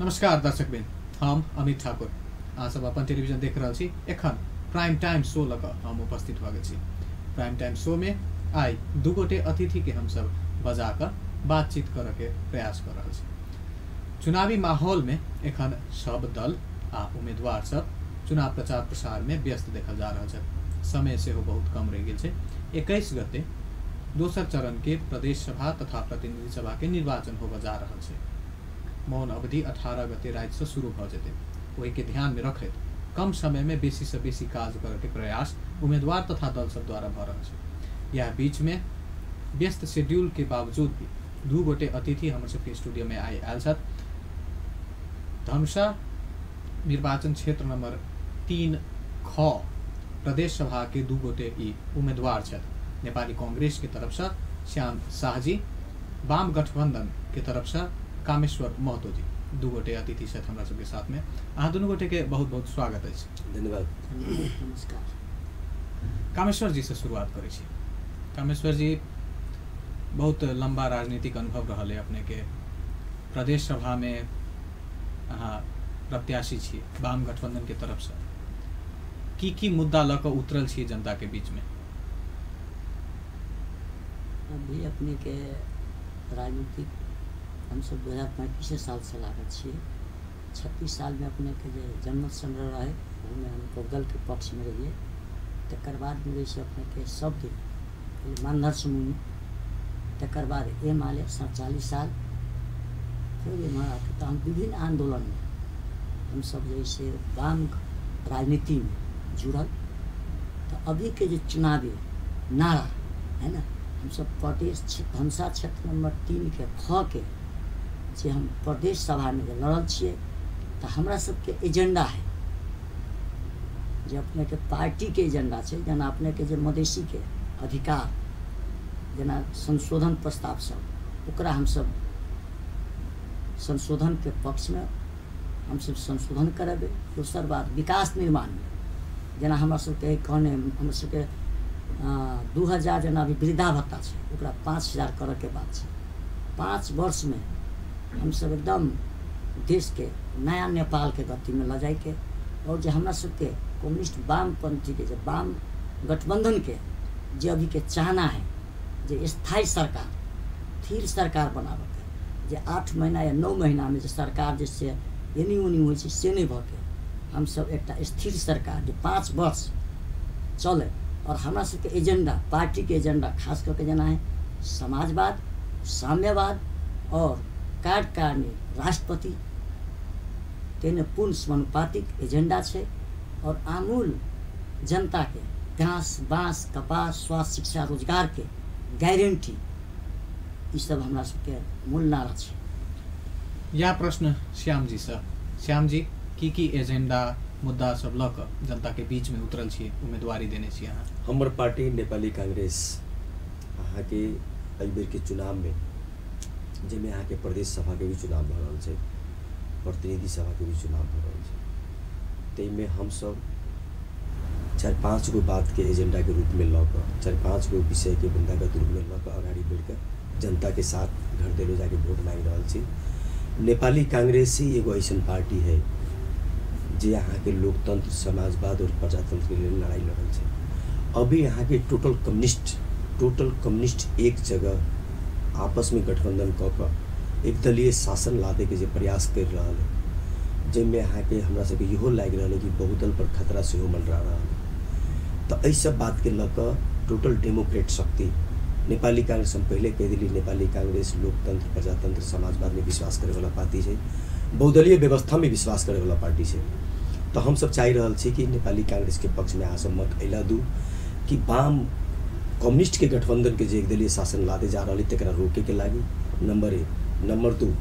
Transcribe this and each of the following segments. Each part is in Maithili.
नमस्कार दर्शकबिन, हम अमित ठाकुर। अहाँ सब अपन टेलीविजन देख रहल छी। एखन प्राइम टाइम शो लऽ कऽ हम उपस्थित भऽ गेल छी। प्राइम टाइम शो में आइ दू गोटे अतिथि के हमसब बजा कऽ बातचीत करऽ के प्रयास कऽ रहल छी। चुनावी माहौल में एखन सब दल आ उम्मीदवार सब चुनाव प्रचार प्रसार में व्यस्त देखल जा रहल छथि। समय सेहो बहुत कम रहि गेल छै। 21 गते दोसर चरण के प्रदेश सभा तथा प्रतिनिधि सभा के निर्वाचन होबऽ जा रहल छै। मौन अवधि 18 गते राति से शुरू भऽ जेतै। ओहिके ध्यान में रखैत कम समय में बेसी से बेसी काज करऽ के प्रयास उम्मीदवार तथा दल सब द्वारा भऽ रहल छै। यह बीच में व्यस्त शेड्यूल के बावजूद भी दू गोटे अतिथि हमर सबके स्टूडियो में आइ आयल छथि। धनुषा निर्वाचन क्षेत्र नंबर 3 ख प्रदेश सभा के दू गोटे ई उम्मीदवार छथि। नेपाली कांग्रेस के तरफ से श्याम शाहजी, वाम गठबंधन के तरफ से कामेश्वर महतो जी, दू गोटे अतिथि छथि हमरा सबके साथ में। अहाँ दुनू गोटे के बहुत बहुत स्वागत अछि। धन्यवाद। नमस्कार। कामेश्वर जी से शुरुआत करै छी। कामेश्वर जी, बहुत लंबा राजनीतिक अनुभव रहल है अपने के। प्रदेश सभा में अहाँ प्रत्याशी छी वाम गठबंधन के तरफ से। की की मुद्दा लऽ कऽ उतरल छी जनता के बीच में? अभी अपने के राजनीतिक हमसब 2035 साल से लागल छियै। 36 साल में अपने के जे जनमत संग्रह रहे ओहिमे हम बहुदल के पक्ष में रहिए। तकर बाद में जैसे अपने के सब दिन मानधर समूह, तकर बाद एमाले 47 साल, फिर एम्हर आके तो हम विभिन्न आंदोलन में हम सब जैसे वाम राजनीति में जुड़ल। तो अभी के जो चुनावी नारा है ना, हम सब प्रदेश धनुषा क्षेत्र नंबर 3 के ख के जे हम प्रदेश सभा में जे लड़ल छियै, तो हमरा सबके एजेंडा है जे अपने के पार्टी के एजेंडा छै, जेना अपने के जे मधेशी के अधिकार जेना संशोधन प्रस्ताव सब, ओकरा हमसब संशोधन के पक्ष में हमसब संशोधन करेबै। दोसर बात विकास निर्माण में जेना हमरा सबके कहने हमरा सबके 2000 जेना अभी वृद्धा भत्ता छै ओकरा 5000 करऽके बात छै। 5 वर्ष में हमसब एकदम देश के नया नेपाल के गति में लऽ जाइके, और जे हमरा सबके कम्युनिस्ट वामपंथी के जे वाम गठबंधन के जे अभी के चाहना है जे स्थायी सरकार स्थिर सरकार बनाबऽके, जे 8 महीना या 9 महीना में जे सरकार जैसे एनी ओनी होइ छै से नहि भऽ के हमसब एकटा स्थिर सरकार जे 5 वर्ष चले। और हमरा सबके एजेंडा, पार्टी के एजेंडा खास करके जेना है समाजवाद, साम्यवाद और कार्यकारिणी राष्ट्रपति, तेने पूर्ण समानुपातिक एजेंडा छै। और आमूल जनता के घास बाँस कपास स्वास्थ्य शिक्षा रोजगार के गारंटी, ई सब हमरा सबके मूल नारा छै। यह प्रश्न श्याम जी से। श्याम जी, की एजेंडा मुद्दा सब लऽ कऽ जनता के बीच में उतरल छी, उम्मीदवारी देने छी अहाँ? हमर पार्टी नेपाली कांग्रेस अहाँके एहिबेरके चुनावमे, जाहिमे अहाँके प्रदेश सभाके भी चुनाव भऽ रहल छै, प्रतिनिधि सभाके भी चुनाव भऽ रहल छै, ताहिमे हमसब 4-5 गो बातके एजेंडाके रूपमे लऽ कऽ, 4-5 गो विषयके मुद्दागत रूपमे लऽ कऽ अगाडि बढ़ि कऽ जनताके साथ घर देलो जाके वोट मांगि रहल छी। नेपाली कांग्रेस ही एगो ऐसन पार्टी है जे अहाँके लोकतंत्र, समाजवाद और प्रजातंत्र के लेल लड़ाई लड़ल छै। अभी अहाँके टोटल कम्युनिस्ट एक जगह आपस में गठबंधन कऽ कऽ एकदलीय शासन लादैके जे प्रयास करि रहल है, जाहिमे अहाँके हमरा सबके इहो लागि रहल है कि बहुदल पर खतरा सेहो मंडरा रहल है। तऽ एहि सब बातके लऽ कऽ टोटल डेमोक्रेट शक्ति नेपाली कांग्रेस, हम पहिले कहि देली, नेपाली कांग्रेस लोकतंत्र, प्रजातंत्र, समाजवादमे विश्वास करैवला पार्टी छै, बहुदलीय व्यवस्थामे विश्वास करैवला पार्टी छै। तऽ हमसब चाहि रहल छी कि नेपाली कांग्रेसके पक्षमे अहाँ सब मत अइला दू कि वाम कम्युनिस्टके गठबंधनके जे एकदलीय शासन लादे जा रहल है तकरा रोकेके लागी, नंबर 1। नंबर 2,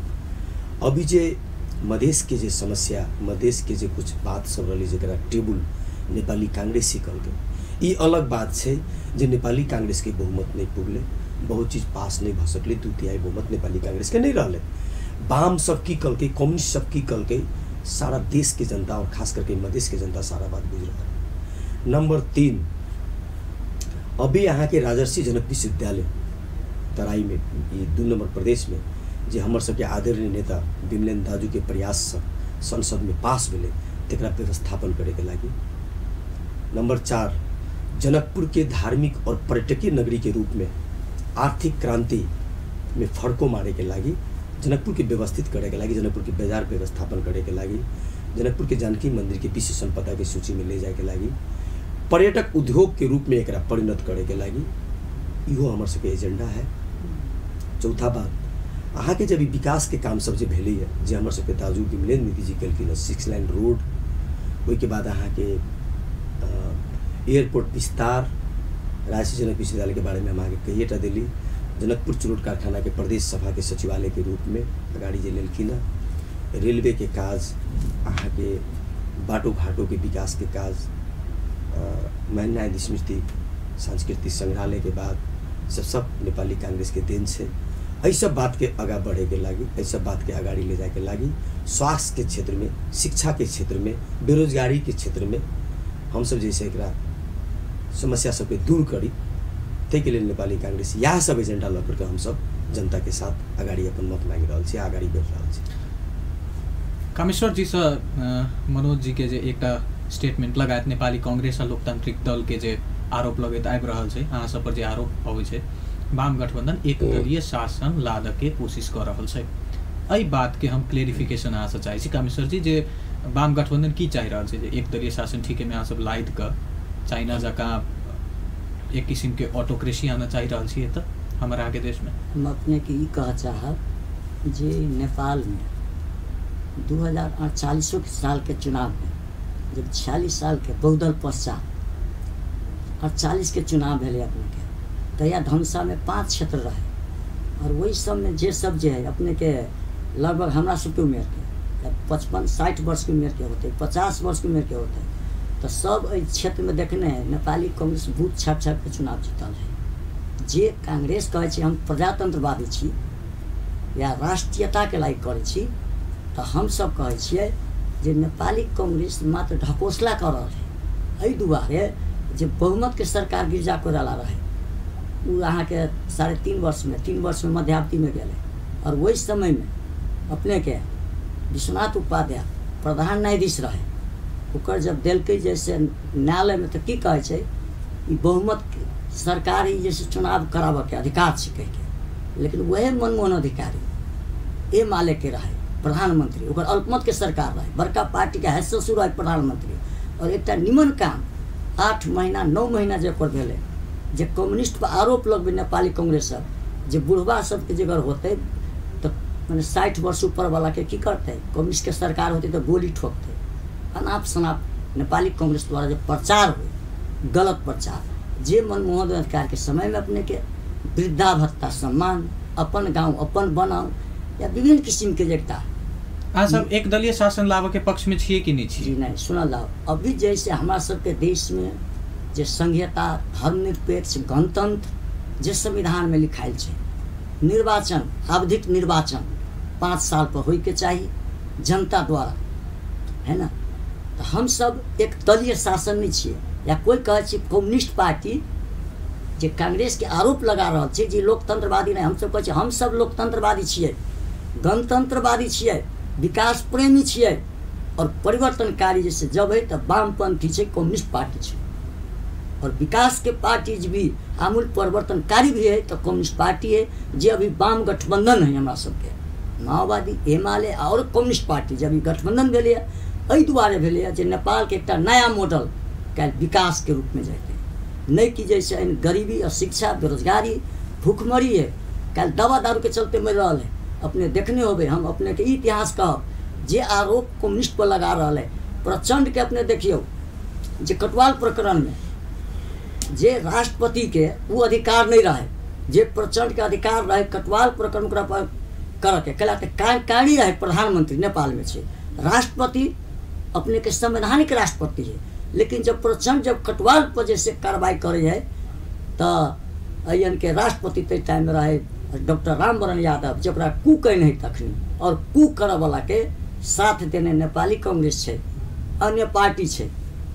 अभी जे मधेशके जे समस्या, मधेशके जे कुछ बात सब रहलै जकरा टेबुल नेपाली कांग्रेस ही कहलकै, ई अलग बात छै जे नेपाली कांग्रेसके बहुमत नहि पुगलै, बहुत चीज पास नहि भऽ सकलै, 2/3 बहुमत नेपाली कांग्रेसके नहि रहलै। वाम सब की कहलकै, कम्युनिस्ट सब की कहलकै, सारा देश के जनता और खास करके मधेश के जनता सारा बात बुझि रहल है। नंबर 3, अभी अहाँके राजर्षि जनक विश्वविद्यालय तराई में, ये 2 नंबर प्रदेश में जे हमर सबके आदरणीय नेता विमलेन्द्र दाजुके प्रयाससँ संसदमे पास भेलै तकरा व्यवस्थापन करैके लागि। नंबर 4, जनकपुर के धार्मिक और पर्यटकीय नगरी के रूप में आर्थिक क्रांति में फड़को मारे के लागि, जनकपुर के व्यवस्थित करे के लागि, जनकपुर के बाजार व्यवस्थापन करे के लागि, जनकपुर के जानकी मंदिर के विश्व संपदा के सूची में ले जाए के लागि, पर्यटक उद्योग के रूप में एकरा परिणत करे के लागि, इहो हमर सबके एजेंडा है। चौथा बात, अहाँके जब विकास के काम सब जे भेलै है, जे हमर सबके दाजू विमलेन्द्र निधि जी केलखिन हँ, 6 लाइन रोड, ओहिके बाद अहाँके एयरपोर्ट विस्तार, राजश्री जनक विश्वविद्यालय के बारे में हम अहाँके कहिएटा देली, जनकपुर चुरोट कारखाना के प्रदेश सभा के सचिवालय के रूप में अगाडि जे लेलखिन हँ, रेलवे के काज, अहाँके बाटो घाटो के विकास के काज, महेन्द्र स्मृति सांस्कृतिक संग्रहालय के बाद सब सब नेपाली कांग्रेस के then छै। एहि सब बात के आगा बढ़े के लागि, एहि सब बात के अगाडि ले जाए के लागि स्वास्थ्य के क्षेत्र में, शिक्षा के क्षेत्र में, बेरोजगारी के क्षेत्र में हम सब जैसे एकरा समस्या सबके दूर करी, ताहिके लेल नेपाली कांग्रेस इएह सब एजेंडा लऽ करके हम सब जनता के साथ अगाडि अपन मत मांगि रहल छी, अगाडि बढ़ि रहल छी। कामेश्वर जी से मनोज जी के जे एकटा स्टेटमेंट लगायत नेपाली कांग्रेस आ लोकतांत्रिक दल के जे आरोप लगैत आबि रहल छै, अहाँ सब पर जे आरोप अबै छै, वाम गठबंधन एकदलीय शासन लादऽ के कोशिश कऽ रहल छै, एहि बात के हम क्लेरिफिकेशन अहाँ से चाहै छी कामेश्वर जी, जे वाम गठबंधन की चाहि रहल छै, जे एकदलीय शासन ठीके में अहाँ सब लादि कऽ चाइना जकाँ एक किसिम के ऑटोक्रेसी आना चाहि रहल छी एतऽ हमर अहाँके देशमे? हम अपनेके ई कहऽ चाहब जे नेपालमे 2048 सालके चुनावमे जब 46 सालके बहुदल पश्चात 48 के चुनाव भेलै अपनेके, तहिया धनुषामे 5 क्षेत्र रहै और वही सबमे जे सब जे है अपनेके लगभग हमरा सबके उमेरके 55-60 वर्षके उमेरके होतै, 50 वर्षके उमेरके होतै, तऽ सब एहि क्षेत्रमे देखने है नेपाली कांग्रेस बूथ छापि छापिके चुनाव जीतल है। जे कांग्रेस कहै छै हम प्रजातंत्रवादी छी या राष्ट्रीयताके लागि करै छी, तऽ हमसब कहै छियै जे नेपाली कांग्रेस मात्र ढकोसला कऽ रहल है। एहि दुआरे जे बहुमतके सरकार गिरिजा कोइराला रहै ओ अहाँके 3.5 वर्षमे 3 वर्षमे मध्यावधिमे गेलै और ओहि समयमे अपनेके विश्वनाथ उपाध्याय प्रधान न्यायाधीश रहै, ओकर जब देलकै जैसे न्यायालयमे तऽ की कहै छै ई बहुमत सरकार ही जैसे चुनाव कराबऽके अधिकार छै कहिके, लेकिन वएह मनमोहन अधिकारी एमाले के रहै प्रधानमंत्री, ओकर अल्पमतके सरकार रहै, बड़का पार्टीके है ससुर रहै प्रधानमंत्री, और एकटा निमन काम 8 महीना 9 महीना जे ओकर भेलै, जे कम्युनिस्ट पर आरोप लगबै नेपाली कांग्रेस सब जे बुढ़वा सबके जगह होतै तऽ मने 60 वर्ष ऊपरवलाके की करतै, कम्युनिस्टके सरकार होतै तऽ गोली ठोकतै, अनाप शनाप नेपाली कांग्रेस द्वारा जे प्रचार हो गलत प्रचार, जे मनमोहन अधिकारके समयमे अपनेके वृद्धा भत्ता सम्मान, अपन गाँव अपन बनाउ या विभिन्न किसिमके जे एकटा अहाँ सब एकदलीय शासन लाबऽके पक्षमे छियै कि नहि छियै? जी नहि, सुनल जाउ। अभी जैसे हमरा सबके देशमे जे संघीयता, धर्मनिरपेक्ष, गणतंत्र जे संविधानमे लिखायल छै, निर्वाचन आवधिक निर्वाचन 5 साल पर होइके चाही जनता द्वारा, है ना। तऽ हमसब एक दलीय शासन नहि छियै, या कोइ कहै छै कम्युनिस्ट पार्टी जे कांग्रेसके आरोप लगा रहल छै जे लोकतंत्रवादी नहि, हमसब कहै छियै हमसब लोकतंत्रवादी छियै, गणतंत्रवादी छियै, विकास प्रेमी छियै और परिवर्तनकारी जैसे जब है तऽ वामपंथी छै, कम्युनिस्ट पार्टी छै, और विकास के पार्टी भी आमूल परिवर्तनकारी भी है तो कम्युनिस्ट पार्टी है, जे अभी वाम गठबंधन है हमरा सबके, माओवादी, एमाले और कम्युनिस्ट पार्टी जे अभी गठबंधन भेलै एहि दुआरे भेलै जे नेपालके एकटा नया मॉडल काल्हि विकासके रूपमे जैतै, नहि कि जैसे गरीबी, अशिक्षा, बेरोजगारी, भूखमरी है, काल्हि दवा दारूके चलते मरि रहल है। अपने देखने होबै, हम अपनेके इतिहास कहब जे आरोप कम्युनिस्ट पर लगा रहल है प्रचंड के, अपने देखियौ जे कटवाल प्रकरणमे जे राष्ट्रपति के वो अधिकार नहीं रहे, जे प्रचंड के अधिकार रहे कटवाल प्रकरण ओकरा पर करके कैला तऽ कार्यकारी रहे प्रधानमंत्री नेपालमे छै, राष्ट्रपति अपने के संवैधानिक राष्ट्रपति है, लेकिन जब प्रचंड जब कटवाल पर जैसे कार्रवाई करे है तऽ अयन के राष्ट्रपति ताहि टाइममे रहे डॉक्टर रामवरण यादव, जकरा कू कहने है तखनी, और कू करऽवला के साथ देने नेपाली कांग्रेस छै, अन्य पार्टी छै,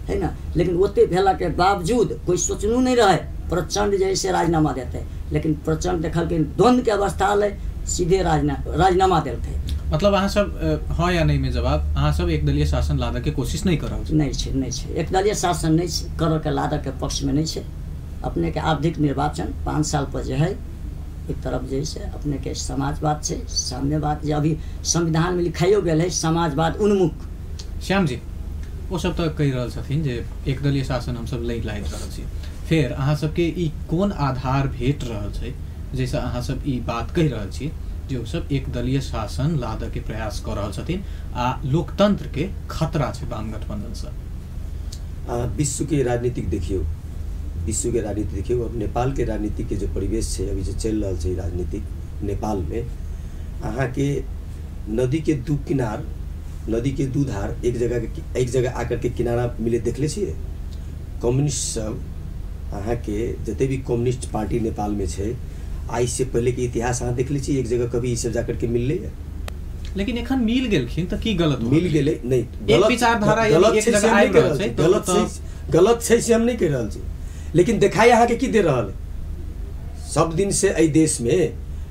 है ना। लेकिन ओते भेलाके बावजूद कोई सोचनू नहीं रहे प्रचंड जैसे राजीनामा देते, लेकिन प्रचंड देखलखिन द्वंद्वके अवस्था अलै, सीधे राजीनामा देलकै। मतलब अहाँ सब हाँ या नहीं में जवाब, अहाँ सब एकदलीय शासन लादऽ के कोशिश नहीं कर रहल छी? नहि छै, नहि छै, एकदलीय शासन नहि करऽ के लादऽ के पक्षमे नहि छै। अपने के आवधिक निर्वाचन 5 साल पर जे है एक तरफ जे है अपने के समाजवाद छै, साम्यवाद जे अभी संविधान में लिखाइयो गेल है समाजवाद उन्मुख। श्याम जी ओ सब तऽ कहि रहल छथिन जे एकदलीय शासन हमसब लै लाइद रहल छी, फेर अहाँ सबके ई कोन आधार भेट रहल छै जाहिसँ अहाँ सब ई बात कहि रहल छी जे ओसब एकदलीय शासन लादऽ के प्रयास कऽ रहल छथिन आ लोकतंत्र के खतरा छै वाम गठबंधनसँ? विश्वके राजनीतिक देखियौ, विश्वके राजनीति देखियौ और नेपालके राजनीतिके जे परिवेश छै अभी जे चलि रहल छै राजनीतिक नेपालमे, अहाँके नदी के दू किनार, नदी के दू धार एक जगह आकर के किनारा मिले देखले छियै। कम्युनिस्ट सब अहाँके जते भी कम्युनिस्ट पार्टी नेपालमे छै आइ से पहले के इतिहास अहाँ देखले छियै एक जगह कभी ई सब जाकर के मिललै? लेकिन एखन मिल गेलखिन तऽ की गलत मिल गेलै? नहि, गलत विचारधारा एक जगह आबि रहल छै, गलत छै से हम नहि कहि रहल छी, लेकिन देखाइ अहाँके की दे रहल है? सब दिन से एहि देशमे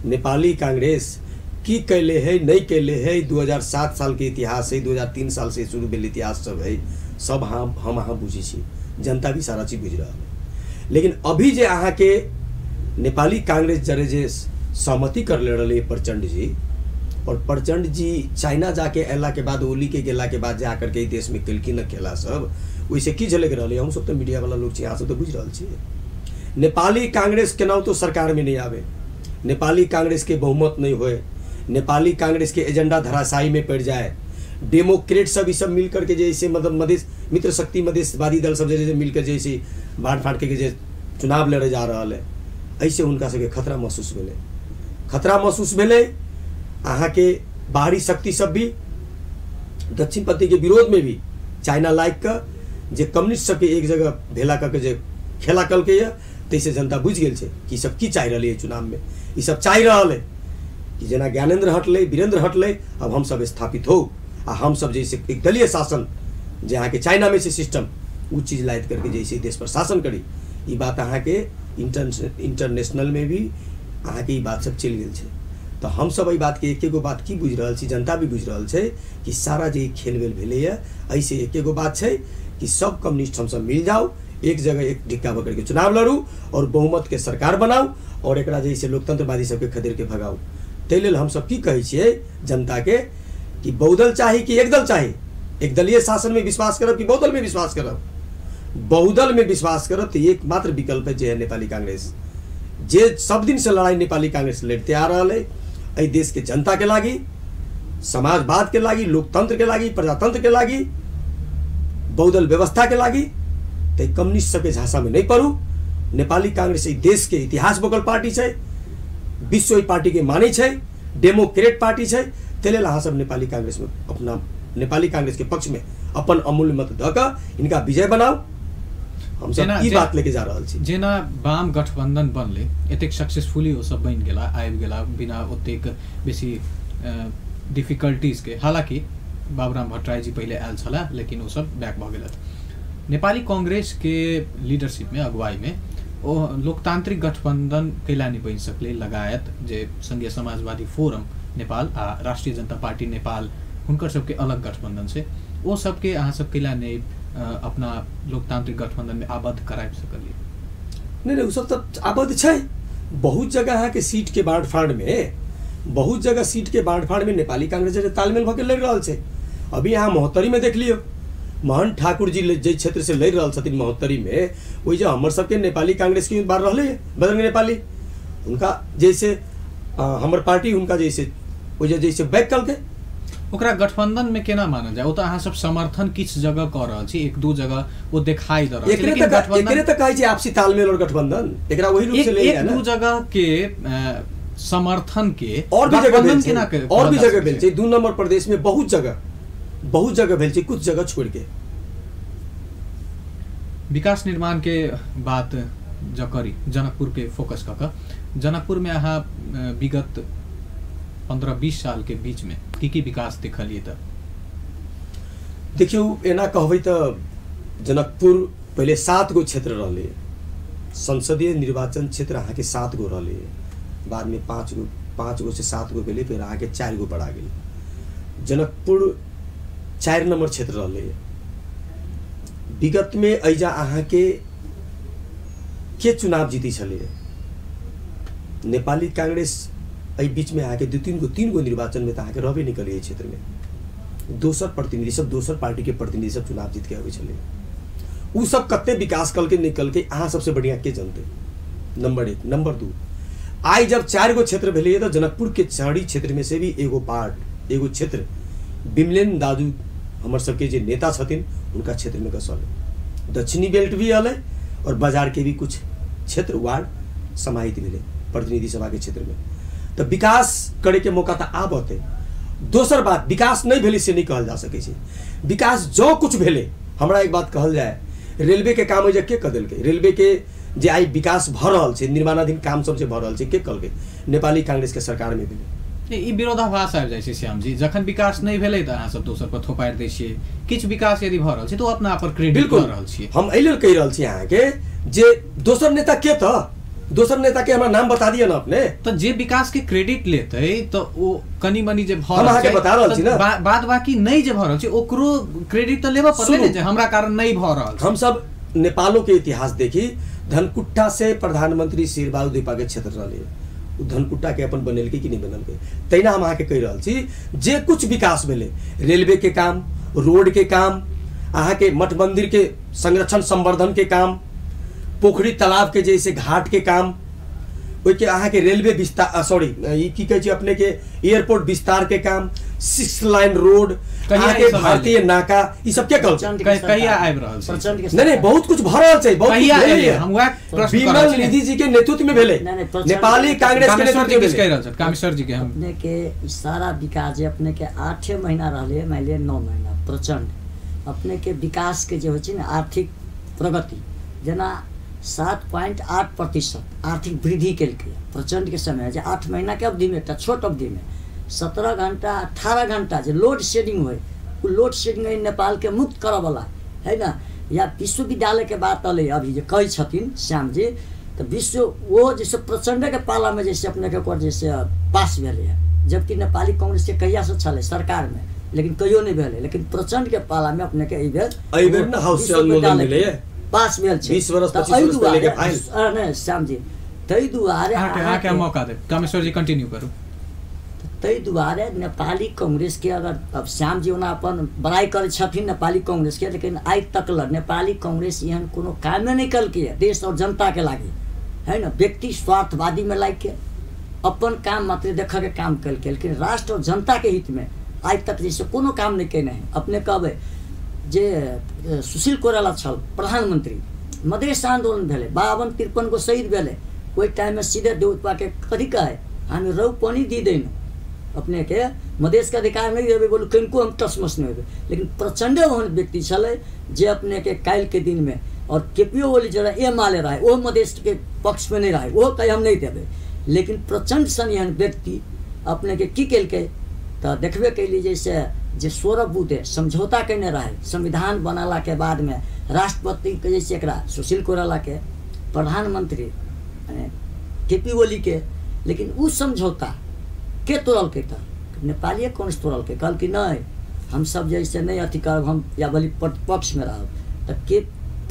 नेपाली कांग्रेस की कैले है नहीं कैले है, 2007 साल के इतिहास है, 2003 साल से शुरू भेल इतिहास सब है, सब हम अहाँ बुझै छी, जनता भी सारा चीज बुझि रहल है। लेकिन अभी जे अहाँके नेपाली कांग्रेस जरे जे सहमति कर ले रहे प्रचंड जी, और प्रचंड जी चाइना जाके अयला के बाद ओली के गेला के बाद जे आकर के देश में केलखिन न केला सब, ओहिसँ की झलकि रहल है? हम सब तऽ मीडिया वाला लोग छी, अहाँ सब तऽ बुझि रहल छियै। नेपाली कांग्रेस केनाहितो सरकार में नहीं आवे, नेपाली कांग्रेस के बहुमत नहीं होए, नेपाली कांग्रेस के एजेंडा धराशायी में पड़ जाए, डेमोक्रेट सब ई सब मिल करके जैसे मतलब मधेश मित्र शक्ति मधेशवादी दल सब जैसे मिलकर जैसे बाँट फाँट के जे चुनाव लड़े जा रहा है, ऐसे हुनका सबके खतरा महसूस भेलै। खतरा महसूस भेलै अहाँके बाहरी शक्ति सब भी दक्षिणपंथी के विरोध में भी चाइना लाइक के जे कम्युनिस्ट सबके एक जगह भेला कऽ के जे खेला कलकै यऽ, ताहिसँ जनता बुझि गेल छै कि सब की चाहि रहलै चुनावमे। ई सब चाहि रहल है कि जेना ज्ञानेन्द्र हटलै, वीरेंद्र हटलै, अब हमसब स्थापित हो आ हमसब जैसे एकदलीय शासन जे अहाँके चाइनामे छै सिस्टम, ओ चीज लादि करके जैसे देश पर शासन करी। ई बात अहाँके इंटरनेशनल में भी अहाँके ई बात सब चलि गेल छै। तऽ हमसब एहि बातके एक एगो बात की बुझि रहल छी, जनता भी बुझि रहल छै कि सारा जे खेल वेल भेलैए एहिसँ एक एगो बात छै कि सब कम्युनिस्ट हमसब मिल जाउ, एक जगह एक ढिक्का पकड़ के चुनाव लड़ू और बहुमत के सरकार बनाउ और एकरा जैसे लोकतंत्रवादी सबके खदेड़ के भगाउ। ताहि लेल हमसब की कहै छियै जनताके कि बहुदल चाही कि एकदल चाही? एकदलीय शासन में विश्वास करब कि बहुदल में विश्वास करब? बहुदल में विश्वास करब तऽ एकमात्र विकल्प है जे है नेपाली कांग्रेस, जे सब दिन से लड़ाई नेपाली कांग्रेस लड़ते आ रहा है एहि देश के जनता के लागी, समाजवाद के लागी, लोकतंत्र के लागी, प्रजातंत्र के लागी, बहुदल व्यवस्था के लागी। तऽ कम्युनिस्ट सबके झांसा में नहीं पड़ू। नेपाली कांग्रेस एहि देश के इतिहास बोकल पार्टी छै, विश्व एहि पार्टी के मानै छै, डेमोक्रेट पार्टी छै। ताहि लेल अहाँ सब नेपाली कांग्रेस में अपना नेपाली कांग्रेस के पक्ष में अपन अमूल्य मत दऽ कऽ इनका विजय बनाउ। हम सब ई बात लेके जा रहल छी। जेना वाम गठबंधन बनलै, एतेक सक्सेसफुली ओ सब बनि गेला, आबि गेला बिना ओतेक बेसी डिफिकल्टीजके। हालाँकि बाबूराम भट्टराई जी पहिले आयल छलाह, लेकिन ओ सब बैक भऽ गेलथि। नेपाली कांग्रेस के लीडरशिप में, अगुवाई में ओ लोकतांत्रिक गठबंधन कैला नहि बनि सकलै, लगायत जे संघीय समाजवादी फोरम नेपाल आ राष्ट्रीय जनता पार्टी नेपाल हुनकर सबके अलग गठबंधन छै, ओ सबके अहाँ सब कैला नहि अपना लोकतांत्रिक गठबंधन में आबद्ध कराबि सकलियै? नहीं नहीं, ओ सब तऽ आबद्ध छै। बहुत जगह अहाँके सीट के बाँट फाँट में, बहुत जगह सीट के बाँट फाँट में नेपाली कांग्रेस जे तालमेल भऽ के लड़ि रहल छै। अभी अहाँ महोत्तरी में देख लियौ, मोहन ठाकुर जी जाहि क्षेत्र से लड़ि रहल छथिन महोत्तरी में, ओहि जे हमर सबके नेपाली कांग्रेस के उम्मीदवार रहलै बजरंग नेपाली, हुनका जैसे हमर पार्टी हुनका जैसे ओहि जे जैसे बैक कलकै। ओकरा गठबंधन में केना मानल जाय? ओ तऽ अहाँ सब समर्थन किछु जगह कऽ रहल छी, एक दू जगह ओ देखाई दऽ रहल छै, लेकिन गठबंधन एकरे तऽ कहै छै आपसी तालमेल और गठबंधन, एकरा वही रूप से लेल जाय। एक दू जगह के समर्थन के और भी जगह भेल छै, और भी जगह भेल छै। 2 नंबर प्रदेश में बहुत जगह भेल छै, कुछ जगह छोड़ के। विकास निर्माण के बात जँ करी, जनकपुर के फोकस कऽ कऽ, जनकपुर में अहाँ विगत 15-20 साल के बीच में की की विकास देखलियै? तऽ देखियौ, एना कहबै तऽ जनकपुर पहिले 7 गो क्षेत्र रहलै, संसदीय निर्वाचन क्षेत्र अहाँके 7 गो रहलै, बादमे 5 गो 5 गो से 7 गो भेलै, फेर अहाँके 4 गो बढ़ा गेलै। जनकपुर 4 नंबर क्षेत्र रहलै। विगतमे एहिजा अहाँके के चुनाव जीती छलै? नेपाली कांग्रेस एहि बीचमे अहाँके 2-3 गो निर्वाचनमे तऽ अहाँके रहबे नहि करै एहि क्षेत्रमे। दोसर प्रतिनिधि सब, दोसर पार्टीके प्रतिनिधि सब चुनाव जीत के अबै छलै। उ सब कते विकास कलकै नहि कलकै अहाँ सबसे बढ़िया के जनते, नंबर 1। नंबर 2, आइ जब 4 गो क्षेत्र भेलै तऽ जनकपुर के शहरी क्षेत्र में से भी एगो पार्ट, एगो क्षेत्र बिमलेन दाजू हमर सबके जे नेता छथिन उनका क्षेत्र में कसल। दक्षिणी बेल्ट भी अलै और बाजार के भी कुछ क्षेत्र वार्ड समाहित भेलै प्रतिनिधि सभा के क्षेत्र में। तो विकास करे के मौका तो आब अतै। दोसर बात, विकास नहीं भेलै से नहीं कहल जा सकै छै। विकास जो कुछ भेलै, हमरा एक बात कहल जाए, रेलवे के काम जे के कऽ देलकै? रेलवे के जे आइ विकास भऽ रहल छै, निर्माणाधीन काम सब जे भऽ रहल छै, के कलकै? नेपाली कांग्रेस के सरकार में भेलै। ई विरोधाभास आबि जाइ छै श्याम जी, जखन विकास नहि भेलै तऽ अहाँ सब दोसर पर थोपारि दै छियै। किछु विकास यदि भऽ रहल छै तऽ अपना पर क्रेडिट कऽ रहल छियै। हम एहि लेल कहि रहल छी अहाँके जे दोसर नेता के, तऽ दोसर नेता के हमरा नाम बता दिअ ना अपने। तऽ जे विकास के क्रेडिट लेतै तऽ ओ कनि मनि जे भऽ रहल छै, बता रहल छी ना, बाद बाकी नहि जे भऽ रहल छै ओकरो क्रेडिट तऽ लेबऽ पड़तै ने, जे हमरा कारण नहि भऽ रहल। हम सब नेपालो के इतिहास देखी, धनकुट्टा से प्रधानमंत्री शेरबहादुर देउपा के क्षेत्र रहलै, उ धनकुट्टा के अपन बनेलकै कि नहि बनेलकै? तहिना हम अहाँके कहि रहल छी जे कुछ विकास भेलै, रेलवे के काम, रोड के काम, अहाँके मठ मंदिर के संरक्षण संवर्धन के काम, पोखरी तालाब के जैसे घाट के काम, ओहिके अहाँके रेलवे विस्तार, सॉरी ई की कहै छै अपने के, एयरपोर्ट विस्तार के काम, 6 लाइन रोड, अहाँके भारतीय नाका, ई सब के कहल कहिया आबि रहल छै? नहीं नहीं, बहुत कुछ भऽ रहल छै, बहुत कुछ विमल निधि जी के नेतृत्व में भेलै, नेपाली कांग्रेस के नेतृत्व में कहि रहल छै। कामेश्वर जी के हम अपने के सारा विकास जे अपने के 8 महीना रहलै, मान लिअ 9 महीना प्रचंड अपने के विकास के जे होइ छै ने, आर्थिक प्रगति जेना 7.8% आर्थिक वृद्धि केलकै प्रचंड के समय, जे 8 महीना के अवधि में, एकटा छोट अवधि में 17 घंटा 18 घंटा जे लोड शेडिंग होइ, ओ लोड शेडिंग नेपाल के मुक्त करऽवला है ना। या विश्वविद्यालय के बात अलै अभी जे कहै छथिन श्याम जी, तऽ विश्व वो जैसे प्रचंड के पाला में जैसे अपने के ओकर जैसे पास भेलै है, जबकि नेपाली कांग्रेस के कहियासँ छलै सरकार में, लेकिन कहियो नहि भेलै, लेकिन प्रचंड के पाला में अपने के एहिबेर विश्वविद्यालय पास भेल छै 20 वर्ष 25 वर्ष पहिले के फाइल। नहि श्याम जी, ताहि दुआरे अहाँके मौका देब, कामेश्वर जी कंटिन्यू करू। ताहि दुआरे नेपाली कांग्रेस के अगर अब श्याम जी ओना अपन बड़ाइ करै छथिन नेपाली कांग्रेस के, लेकिन आइ तक ल नेपाली कांग्रेस एहन कोनो कामे नहि केलकै देश और जनता के लागि, है ना। व्यक्ति स्वार्थवादी में लागि के अपन काम मात्र देखऽ के काम केलकै, लेकिन राष्ट्र और जनता के हित में आइ तक जैसे कोनो काम नहि केने है। अपने कहबै जे सुशील कोइराला छल प्रधानमंत्री, मधेश आन्दोलन भेलै, 52-53 गो शहीद भेलै, ओहि टाइममे सीधे देउपा के कथी कहै, हामी रौ पानी दिँदैन, अपने के मधेश के अधिकार नहीं देबै, बोलू कनिको हम टसमस नहीं होबै। लेकिन प्रचंडे ओहन व्यक्ति छलै जे अपने के काल्हि के दिन में, और के.पी. ओली जरा एमाले रहे ओहो मधेश के पक्ष में नहीं रहे, ओहो कहे हम नहीं देबै, लेकिन प्रचंड सन एहन व्यक्ति अपने के की केलकै तऽ देखबे कैली जैसे जे 16 बुँदे समझौता केने रहे संविधान बनला के बाद में, राष्ट्रपति के जैसे एकरा सुशील कोइराला के, प्रधानमंत्री के.पी. ओली के, लेकिन उ समझौता के तोड़लकै तऽ नेपालीय कांग्रेस तोड़लकै, कहलकै नहि हम सब जैसे नहीं अथी करब, हम या भली प्रतिपक्ष में रहब। तऽ के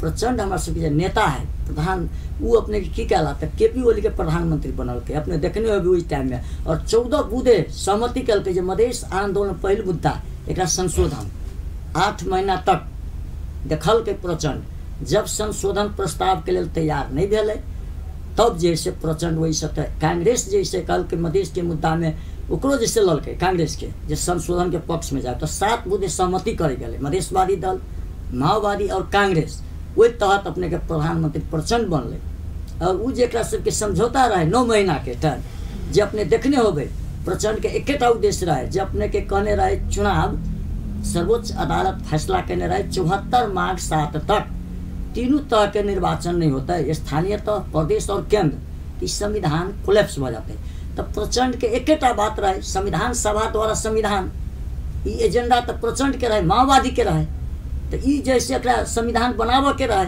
प्रचंड हमारा सबके जे नेता है प्रधान, वो अपने के की कहला तऽ के.पी. ओली के प्रधानमंत्री बनलकै, अपने देखने होबै ओहि टाइम में। और 14 बुँदे सहमति केलकै जे मधेश आन्दोलन पहिल मुद्दा एकरा संशोधन 8 महीना तक देखलकै प्रचंड, जब संशोधन प्रस्ताव के लेल तैयार नहीं भेलै तब जैसे प्रचंड वही तऽ कांग्रेस जैसे कहलकै मधेश के मुद्दा में ओकरो जैसे ललकै कांग्रेस के जे संशोधन के पक्ष में जाए, तो 7 बुँदे सहमति करै गेलै मधेशवादी दल, माओवादी और कांग्रेस, ओहि तहत अपने के प्रधानमंत्री प्रचंड बनलै। और उ जेकरा सबके समझौता रहे 9 महीना के टर्म, जे अपने देखने होबै प्रचंड के एकेटा उद्देश्य रहे, जे अपने के कहने रहे चुनाव सर्वोच्च अदालत फैसला केने रहे 74 माघ 7 तक तीनों तरह के निर्वाचन नहीं होता है, स्थानीय तह, प्रदेश और केंद्र, तो संविधान कोलैप्स हो जाते। तब प्रचंड के एकेटा बात रहे संविधान सभा द्वारा संविधान, ई एजेंडा तो प्रचंड के रहे, माओवादी के रहे, तो ई जैसे एकरा संविधान बनाबऽ के रहे,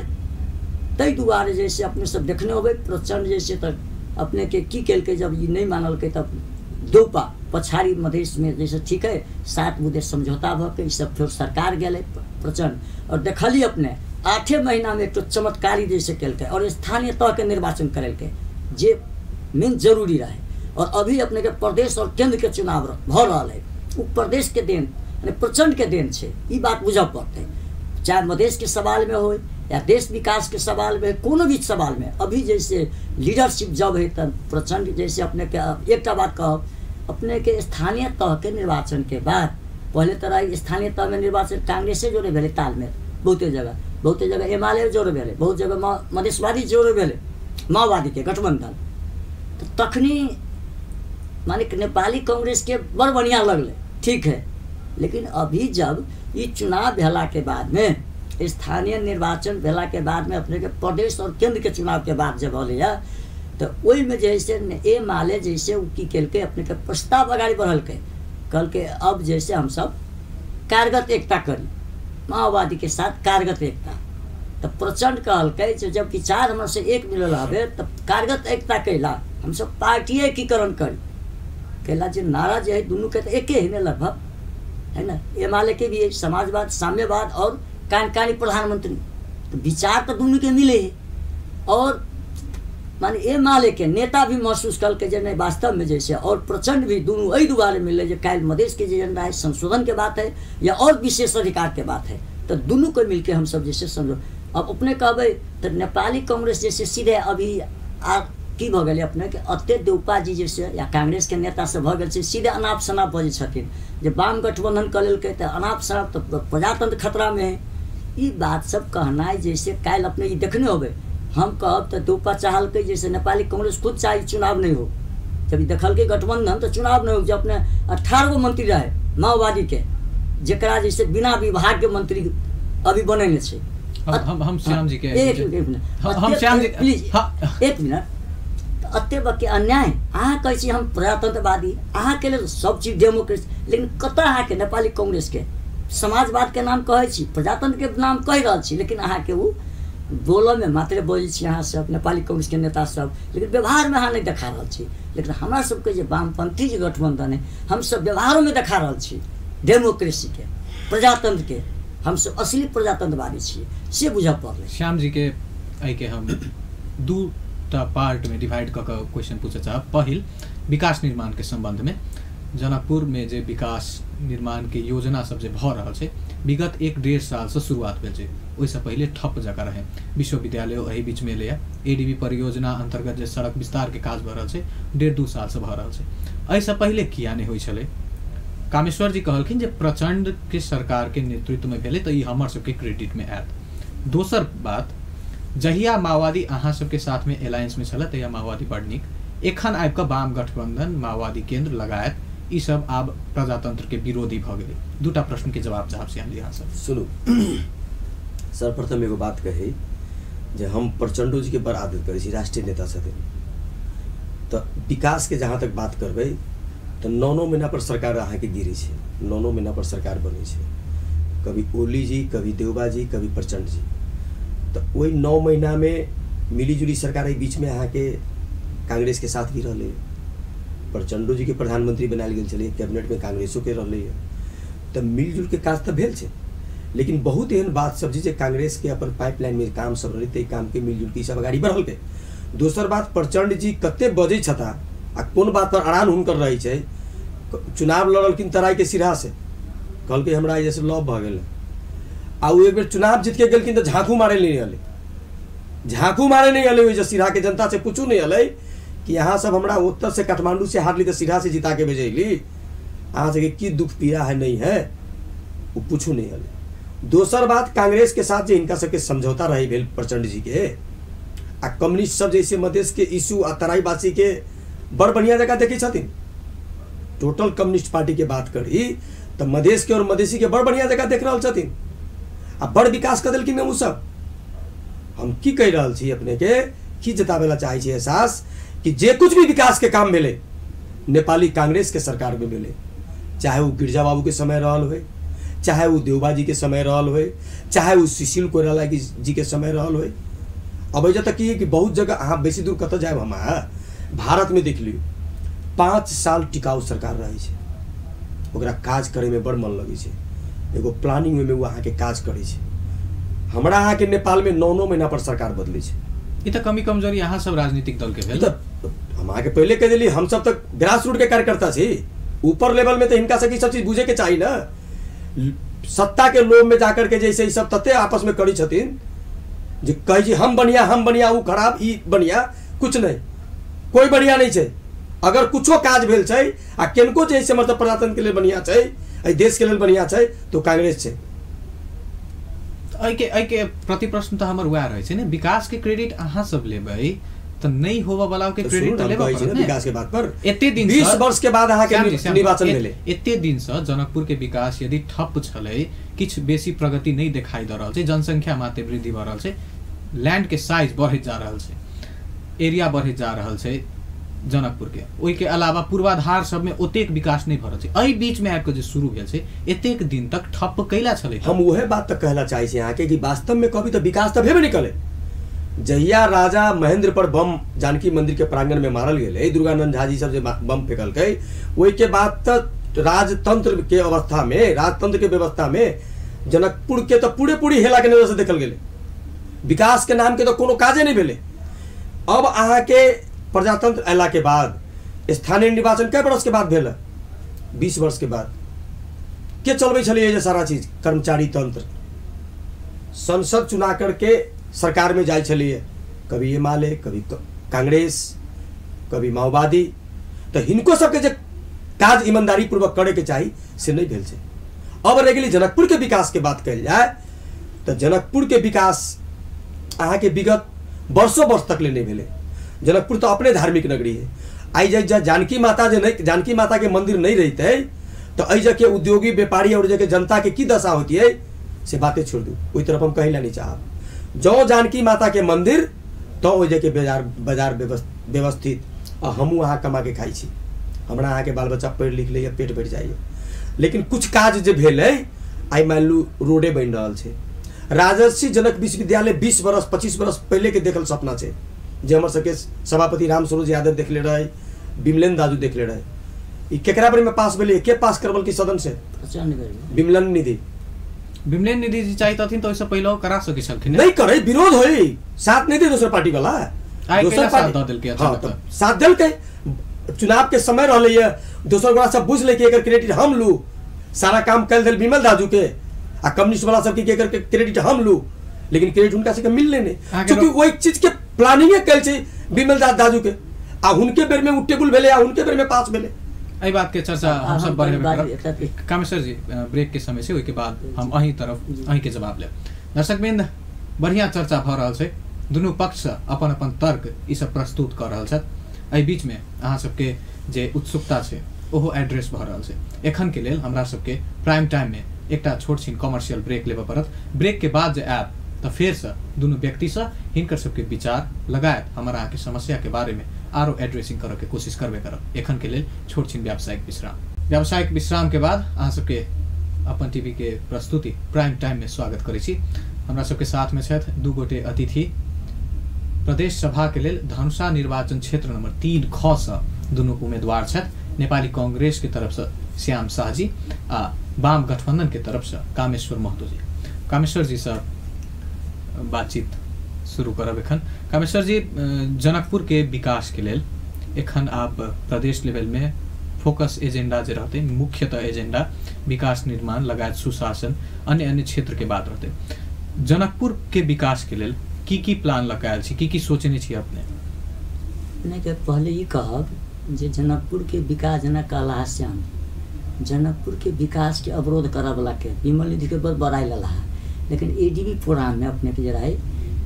ताहि दुआरे जैसे अपने सब देखने होबै प्रचंड जैसे तऽ अपने के की केलकै, जब ई नहि मानलकै तब देउपा पछाड़ी मधेशमे जैसे ठीक है 7 बुँदे समझौता भऽ के ईसब फेर सरकार गेलै प्रचंड और देखली अपने 8 महीनामे एक चमत्कारी जैसे केलकै और स्थानीय तहके निर्वाचन करेलकै जे मेन जरूरी रहे। और अभी अपने के प्रदेश और केंद्र के चुनाव भऽ रहल है, उ प्रदेश के देन यानी प्रचंड के देन छै, ई बात बुझऽ पड़तै। चाहे मधेश के सवाल में हो या देश विकास के सवाल में, कोनो भी सवाल में अभी जैसे लीडरशिप जब है तब प्रचंड जैसे अपने के एकटा बात कहब, अपने के स्थानीय तह के निर्वाचन के बाद पहले तरह स्थानीय तह में निर्वाचन कांग्रेसे जोड़े भेलै तालमेल, बहुते जगह एमाले जोड़े भेलै, बहुत जगह मधेशवादी जोड़े भेलै, माओवादी के गठबंधन। तो तखनी माने नेपाली कांग्रेस के बड़ बढ़िया लगलै, ठीक है। लेकिन अभी जब ई चुनाव भेला के बाद में स्थानीय निर्वाचन भेला के बाद में अपने के प्रदेश और केंद्र के चुनाव के बाद जब होलै तो ओहिमे जैसे एमाले जैसे उ की केलकै अपने के प्रस्ताव अगाडि बढ़लकै, कहलकै अब जैसे हमसब कारगत एकता करी माओवादी के साथ कारगत एकता। तो प्रचंड कहलकै जे जब विचार हमरा से एक मिलल हवे तब कारगत एकता कैला हमसब पार्टी एकीकरण करी कैला, जे नारा जे है दुनू के तो एके है ने लगभग है ना, एमाले के भी समाजवाद साम्यवाद और कानकानी प्रधानमंत्री, तो विचार तो दुनू के मिले है। और माने एमाले के नेता भी महसूस कलकै जे नहीं वास्तव में जैसे और प्रचंड भी दुनू एहि दुआरे मिललै जे काल्हि मधेश के जे एजेंडा है संशोधन के बात है या और विशेष अधिकार के बात है, तो दुनू को मिलके हमसब जैसे समझो। अब अपने कहबै तो नेपाली कांग्रेस जैसे सीधे अभी आ की भऽ गेलै अपने के अते देउपा जी जैसे या कांग्रेस के नेता सब भऽ गेल छै सीधे अनाप शनाप बजै छथिन जे वाम गठबंधन कऽ लेलकै तऽ अनाप शनाप तऽ प्रजातंत्र खतरा में है। ई बात सब कहनाइ जैसे काल्हि अपने ई देखने होबै, हम कहब तऽ देउपा चाहलकै जैसे नेपाली कांग्रेस खुद चाही चुनाव नहीं हो, जब ई देखलकै गठबंधन तऽ चुनाव नहीं हो। जब अपने 18 गो मंत्री रहे माओवादी के जकरा जैसे बिना विभाग के मंत्री अभी बनेने छै। हम श्याम जी के एक मिनट प्लीज, एक मिनट। अते बके अन्याय अहाँ कहै छी हम प्रजातंत्रवादी, अहाँके लेल सब चीज डेमोक्रेसी, लेकिन कतऽ अहाँके नेपाली कांग्रेस के समाजवाद के नाम कहै छी, प्रजातंत्र के नाम कहि रहल छी, लेकिन अहाँके ओ बोलऽमे मात्रे बजै छी अहाँ सब नेपाली कांग्रेस के नेता सब, लेकिन व्यवहारमे अहाँ नहि देखा रहल छी। लेकिन हमरा सबके जे वामपंथी जे गठबंधन है हमसब व्यवहारोमे देखा रहल छी डेमोक्रेसी के प्रजातंत्र के, हमसब असली प्रजातंत्रवादी छी से बुझऽ पड़लै। श्याम जी के एहिके हम 2 पार्ट में डिवाइड कऽ कऽ क्वेश्चन पूछऽ चाहब। पहिल विकास निर्माण के संबंध में जनकपुर में जे विकास निर्माण के योजना सब जे भऽ रहल छै विगत 1-1.5 साल से शुरुआत भेल छै, ओहिसँ पहिले ठप जकाँ रहे। विश्वविद्यालय एहि बीच में एलैए, एडीबी परियोजना अंतर्गत जे सड़क विस्तार के काज भऽ रहल छै 1.5-2 साल से भऽ रहल छै, एहिसँ पहिले किया नहि होइ छलै? कामेश्वर जी कहलखिन जे प्रचंड के सरकार के नेतृत्व में भेलै तऽ ई हमर सबके क्रेडिट में आयत। दोसर बात, जहिया माओवादी अहाँ सबके साथ में अलायंस में छलै तहिया माओवादी बड़ नीक, एखन आबि कऽ वाम गठबंधन माओवादी केंद्र लगायत ई सब आब प्रजातंत्र के विरोधी भऽ गेलै। 2 प्रश्न के जवाब चाहब श्याम जी अहाँ सब। सुनू, सर्वप्रथम एगो बात कही जे हम प्रचंडो जी के बड़ आदर करै छी, राष्ट्रीय नेता छथिन, तऽ विकास के जहाँ तक बात करबै तऽ 9-9 महीना पर सरकार अहाँके गिरै छै, 9-9 महीना पर सरकार बनै छै, कभी ओली जी, कभी देउबा जी, कभी प्रचंड जी, तऽ ओहि 9 महीनामे मिलीजुली सरकार एहि बीचमे अहाँके कांग्रेस के साथ भी रहलै, प्रचंडो जी के प्रधानमंत्री बनायल गेल छलै, कैबिनेटमे कांग्रेसोके रहलै, तऽ मिलजुल के काज तऽ भेल छै। लेकिन बहुत एहन बात सब जे कांग्रेस के अपन पाइपलाइनमे काम सब रहलै ताहि कामके मिलजुल के सब अगाडि बढ़लकै। दोसर बात, प्रचंड जी कते बजै छता आ कोन बात पर अड़ान हुनकर रहै छै, चुनाव लड़लखिन तराईके सिरहा से, कहलकै हमरा जैसे लव भऽ गेल, आ ओ एक बेर चुनाव जीतके गेलखिन तऽ झाँकू मारे नहि अलै, झाँकू मारे नहि अलै, ओहि सिरहाके जनता से पूछू नहि अलै कि अहाँ सब हमरा उत्तर से काठमांडू से हारली तऽ सिरहा से जिता के भेजैली, अहाँ सबके की दुख पीड़ा है नहीं है, वो पूछू नहीं अलै। दोसर बात, कांग्रेस के साथ जे हिनका सबके समझौता रही भेल प्रचंड जी के आ कम्युनिस्ट सब जैसे मधेश के इशू आ तराईवासी के बड़ बढ़िया जगह देखै छथिन। टोटल कम्युनिस्ट पार्टी के बात करी तऽ मधेश के और मधेसी के बड़ बढ़िया जगह देख रहल छथिन आ बड़ विकास कऽ देलखिन ओ सब। हम की कहि रहल छी अपने के, की जताबै ला चाहै छी एहसास कि जे कुछ भी विकास के काम भेलै नेपाली कांग्रेस के सरकार में भेलै, चाहे वो गिरजा बाबू के समय रहल होय, चाहे वो देउबा जी के समय रहल होय, चाहे वो सुशील कोइराला जी के समय रहल होय। अब एहिजा तक की कि बहुत जगह अहाँ बेसी दूर कतऽ जायब, हम अहाँ भारत में देख लियौ, 5 साल टिकाउ सरकार रहै छै, ओकरा काज करैमे बड़ मन लगै छै, एगो प्लानिंग ओहिमे ओ अहाँके काज करै छै। हमरा अहाँके नेपालमे 9-9 महीना पर सरकार बदलै छै। ई तऽ कमी कमजोरी अहाँ सब राजनीतिक दल के भेल। तऽ हम अहाँके पहिले कहि देली, हमसब तऽ ग्रास रूट के कार्यकर्ता छी, ऊपर लेवल में तऽ हिनका सबके ई सब चीज बुझे के चाही ना। सत्ता के लोभ में जाकर के जैसे ई सब तते आपस में करै छथिन जे कहै छी हम बढ़िया, हम बढ़िया, ओ खराब, ई बढ़िया, कुछ नहीं, कोई बढ़िया नहीं छै। अगर कुछो काज भेल छै आ किनको जे से मतलब प्रजातंत्र के लेल बढ़िया छै, एहि देश के लेल बढ़िया छै, तो कांग्रेस छै। एहिके प्रति प्रश्न तऽ हमर वएह रहै छै ने, विकास के क्रेडिट अहाँ सब लेबै तऽ नहि होबऽ वाला के क्रेडिट तऽ लेबऽ पड़त ने। विकास के बात पर एते दिन 20 वर्ष के बाद अहाँ के निर्वाचन भेलै, एते दिन से जनकपुर के विकास यदि ठप्प छलै, किछु बेसी प्रगति नहि देखाई दऽ रहल छै, जनसंख्या मात्र वृद्धि भऽ रहल छै, लैंड के साइज बढ़ैत जा रहल छै, एरिया बढ़ैत जा रहल छै जनकपुर के, ओहिके अलावा पूर्वाधार सबमे ओतेक विकास नहि भऽ रहल छै। एहि बीचमे आबि कऽ जे शुरू भेल छै, एतेक दिन तक ठप्प कैला छलै? हम उहे बात तऽ कहला चाहै छी अहाँके कि वास्तवमे कभी तऽ विकास तऽ भेबे नहि कलै। जहिया राजा महेंद्र पर बम जानकी मंदिर के प्रांगण में मारल गेलै, दुर्गानंद झा जी सब जे बम फेकलकै, ओहिके बाद तऽ राजतंत्र के अवस्था में, राजतंत्र के व्यवस्था में जनकपुर के तऽ पूरे पूरी हेला के नजर से देखल गेलै। विकास के नाम के तऽ कोनो काजे नहि भेलै। अब अहाँके प्रजातंत्र अयला के बाद स्थानीय निर्वाचन कए वर्ष के बाद भेल? 20 वर्ष के बाद। के चलबै छलै जे सारा चीज? कर्मचारी तंत्र। संसद चुना करके सरकार में जाइ छलियै, कभी एमाले, कभी कांग्रेस, कभी माओवादी, तऽ हिनको सबके जे काज ईमानदारी पूर्वक करे के चाही से नहीं भेल छै। अब रहि गेलै जनकपुर के विकास के बात कयल जाय तऽ जनकपुर के विकास अहाँके विगत वर्षों वर्ष तक ले नहीं भेलै। जनकपुर तऽ अपने धार्मिक नगरी है। आइ जे जानकी माता जे नहीं, जानकी माता के मंदिर नहीं रहितै तऽ एहि जगह उद्योगी व्यापारी और जगह जनता के की दशा होती है से बातें छोड़ दू, ओहि तरफ हम कहै ला नहीं चाहब। जँ जानकी माता के मंदिर तो ओहि जगह बाजार बाजार व्यवस्थित, आ हमहूँ अहाँ कमा के खाइ छी, हमरा अहाँके बाल बच्चा पढ़ि लिख लैए, पेट भरि जाइए। लेकिन कुछ काज जे भेलै, आइ मानि लू रोडे बनि रहल छै। राजर्षि जनक विश्वविद्यालय 20 वर्ष 25 वर्ष पहिले के देखल सपना छै, जे हमर सबके सभापति राम सरोज यादव देखले रहे, विमलेन दाजू देखले रहे। ई केकरा बारे में पास भेलै? के पास करबलकै सदन से? विमलन निधि। विमलेन निधि जी चाहितथिन तऽ ओहिसँ पहिले करा सकै छलखिन, नहीं करे, विरोध होई, साथ नहीं दे दोसर पार्टी वाला, दोसर पार्टी दऽ देलकै। हाँ, साथ देलकै, चुनाव के समय रहलै ये, दोसर गोरा सब बुझ लै कि एकर क्रेडिट हम लू, सारा काम कल देल विमल दाजू के, आ कम्युनिस्ट वाला सबके कि एकर क्रेडिट हम लू, लेकिन क्रेडिट हुनका सबके मिलले नहीं, चूँकि ओहि चीज के प्लानिंगे कयल छै विमल दाजू के, आ हुनके बेर में उ टेबुल भेलै आ हुनके बेर में पास भेलै। एहि बात के चर्चा हम सब बढ़ेबे करब। कामेश्वर जी, ब्रेक के समय से ओहिके बाद हम अहीं तरफ अहीं के जवाब लेब। दर्शकवृंद, बढ़िया चर्चा भऽ रहल छै, दुनू पक्षसँ अपन अपन तर्क ई सब प्रस्तुत कऽ रहल छथि। एहि बीचमे अहाँ सबके जे उत्सुकता छै ओहो एड्रेस भऽ रहल छै। एखन के लेल हमरा सबके प्राइम टाइममे एकटा छोट छिन कॉमर्शियल ब्रेक लेबऽ पड़त। ब्रेक के बाद जे आयब तऽ फेरसँ दुनू व्यक्तिसँ हिनकर सबके विचार लगायत हमर अहाँके समस्या के बारेमे आरो एड्रेसिंग करऽ के कोशिश करबे करब। एखन के लेल छोट छिन व्यावसायिक विश्राम। व्यावसायिक विश्राम के बाद अहाँ सबके अपन टीवी के प्रस्तुति प्राइम टाइम में स्वागत करै छी। हमरा सबके साथ में छथि दू गोटे अतिथि। प्रदेश सभा के लेल धनुषा निर्वाचन क्षेत्र नंबर 3 ख से दुनू उम्मीदवार छथि। नेपाली कांग्रेस के तरफ से श्याम शाह जी आ वाम गठबंधन के तरफ से कामेश्वर महतो जी। कामेश्वर जी से बातचीत शुरू करब एखन। कामेश्वर जी, जनकपुर के विकास के लेल एखन आप प्रदेश लेवल में फोकस एजेंडा जे रहते, मुख्यतः एजेंडा विकास निर्माण लगायत सुशासन अन्य अन्य क्षेत्र के बात रहते, जनकपुर के विकास के लेल की की प्लान लगायल छी, की की सोचने छी अपने? नहीं के पहले ये कहब जे जनकपुर के विकास जेना कहला श्याम, जनकपुर के विकास के अवरोध करऽ वाला के विमल निधि के बहुत बड़ाई लला है, लेकिन एडीबी प्रोग्राम में अपने के जे रहे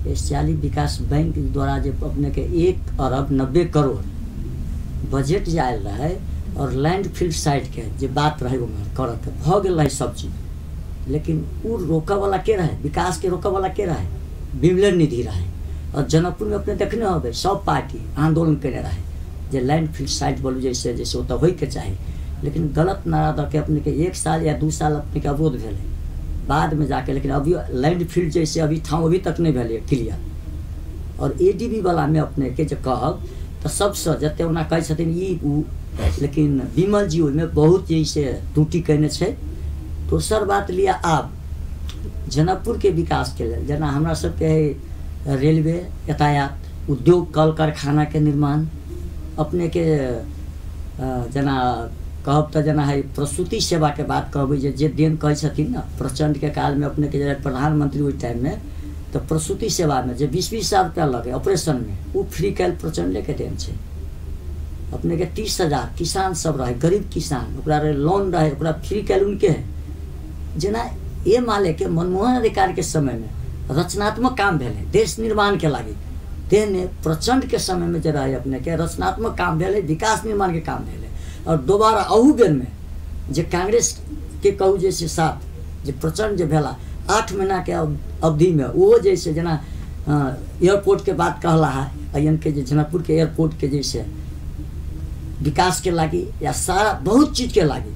एशियाली विकास बैंक द्वारा जे अपने के 1 अरब 90 करोड़ बजट जे आयल रहे और लैंड फील्ड साइड के जे बात रहे ओहिमे करऽ के भऽ गेल रहे सब चीज, लेकिन उ रोकऽ वाला के रहे, विकास के रोकऽ वाला के रहे? विमलन निधि रहे। और जनकपुर में अपने देखने होबै सब पार्टी आंदोलन केने रहे जे लैंड फील्ड साइड बोलू जैसे जैसे ओतऽ होइके चाही, लेकिन गलत नारा दऽ के अपने के 1 साल या 2 साल अपने के अवरोध भेलै बाद में जाके, लेकिन अभी लैंड फील्ड जैसे अभी ठाम अभी तक नहीं भेलै क्लियर। और एडीबी वाला में अपने के जे कहब तऽ सबसँ जते ओना कहै छथिन ई ओ लेकिन विमल जी ओहिमे बहुत जे से त्रुटि कयने छै। दोसर बात लिअ आब जनकपुरके विकासके लेल जेना हमरा सबके है रेलवे यातायात, उद्योग कल कारखानाके निर्माण, अपनेके जेना कहब तऽ जेना है प्रसूति सेवाके बात कहबै जे देन कहै छथिन ने प्रचण्डके कालमे अपनेके जे प्रधानमंत्री ओहि टाइममे तऽ प्रसूति सेवामे जे 20-20 हजार रुपया लगे ऑपरेशनमे ओ फ्री कयल प्रचण्डेके देन छै। अपनेके 30,000 किसान सब रहे, गरीब किसान, ओकरा रहे लोन रहे, ओकरा फ्री कयल उनके है। जेना एमाले के मनमोहन अधिकारी के समय में रचनात्मक काम भेलै देश निर्माण के लागि, तेहने प्रचण्ड के समय में जे रहे अपने के रचनात्मक काम भेलै, विकास निर्माण के काम भेलै। और दोबारा अहू बेर में जे कांग्रेस के कहू जे से साथ जे प्रचण्ड जे भेला 8 महीना के अवधि में ओहो जैसे जेना एयरपोर्ट के बात कहला है, अयन के जे जनकपुर के एयरपोर्ट के जैसे विकास के लागि या सारा बहुत चीज के लागि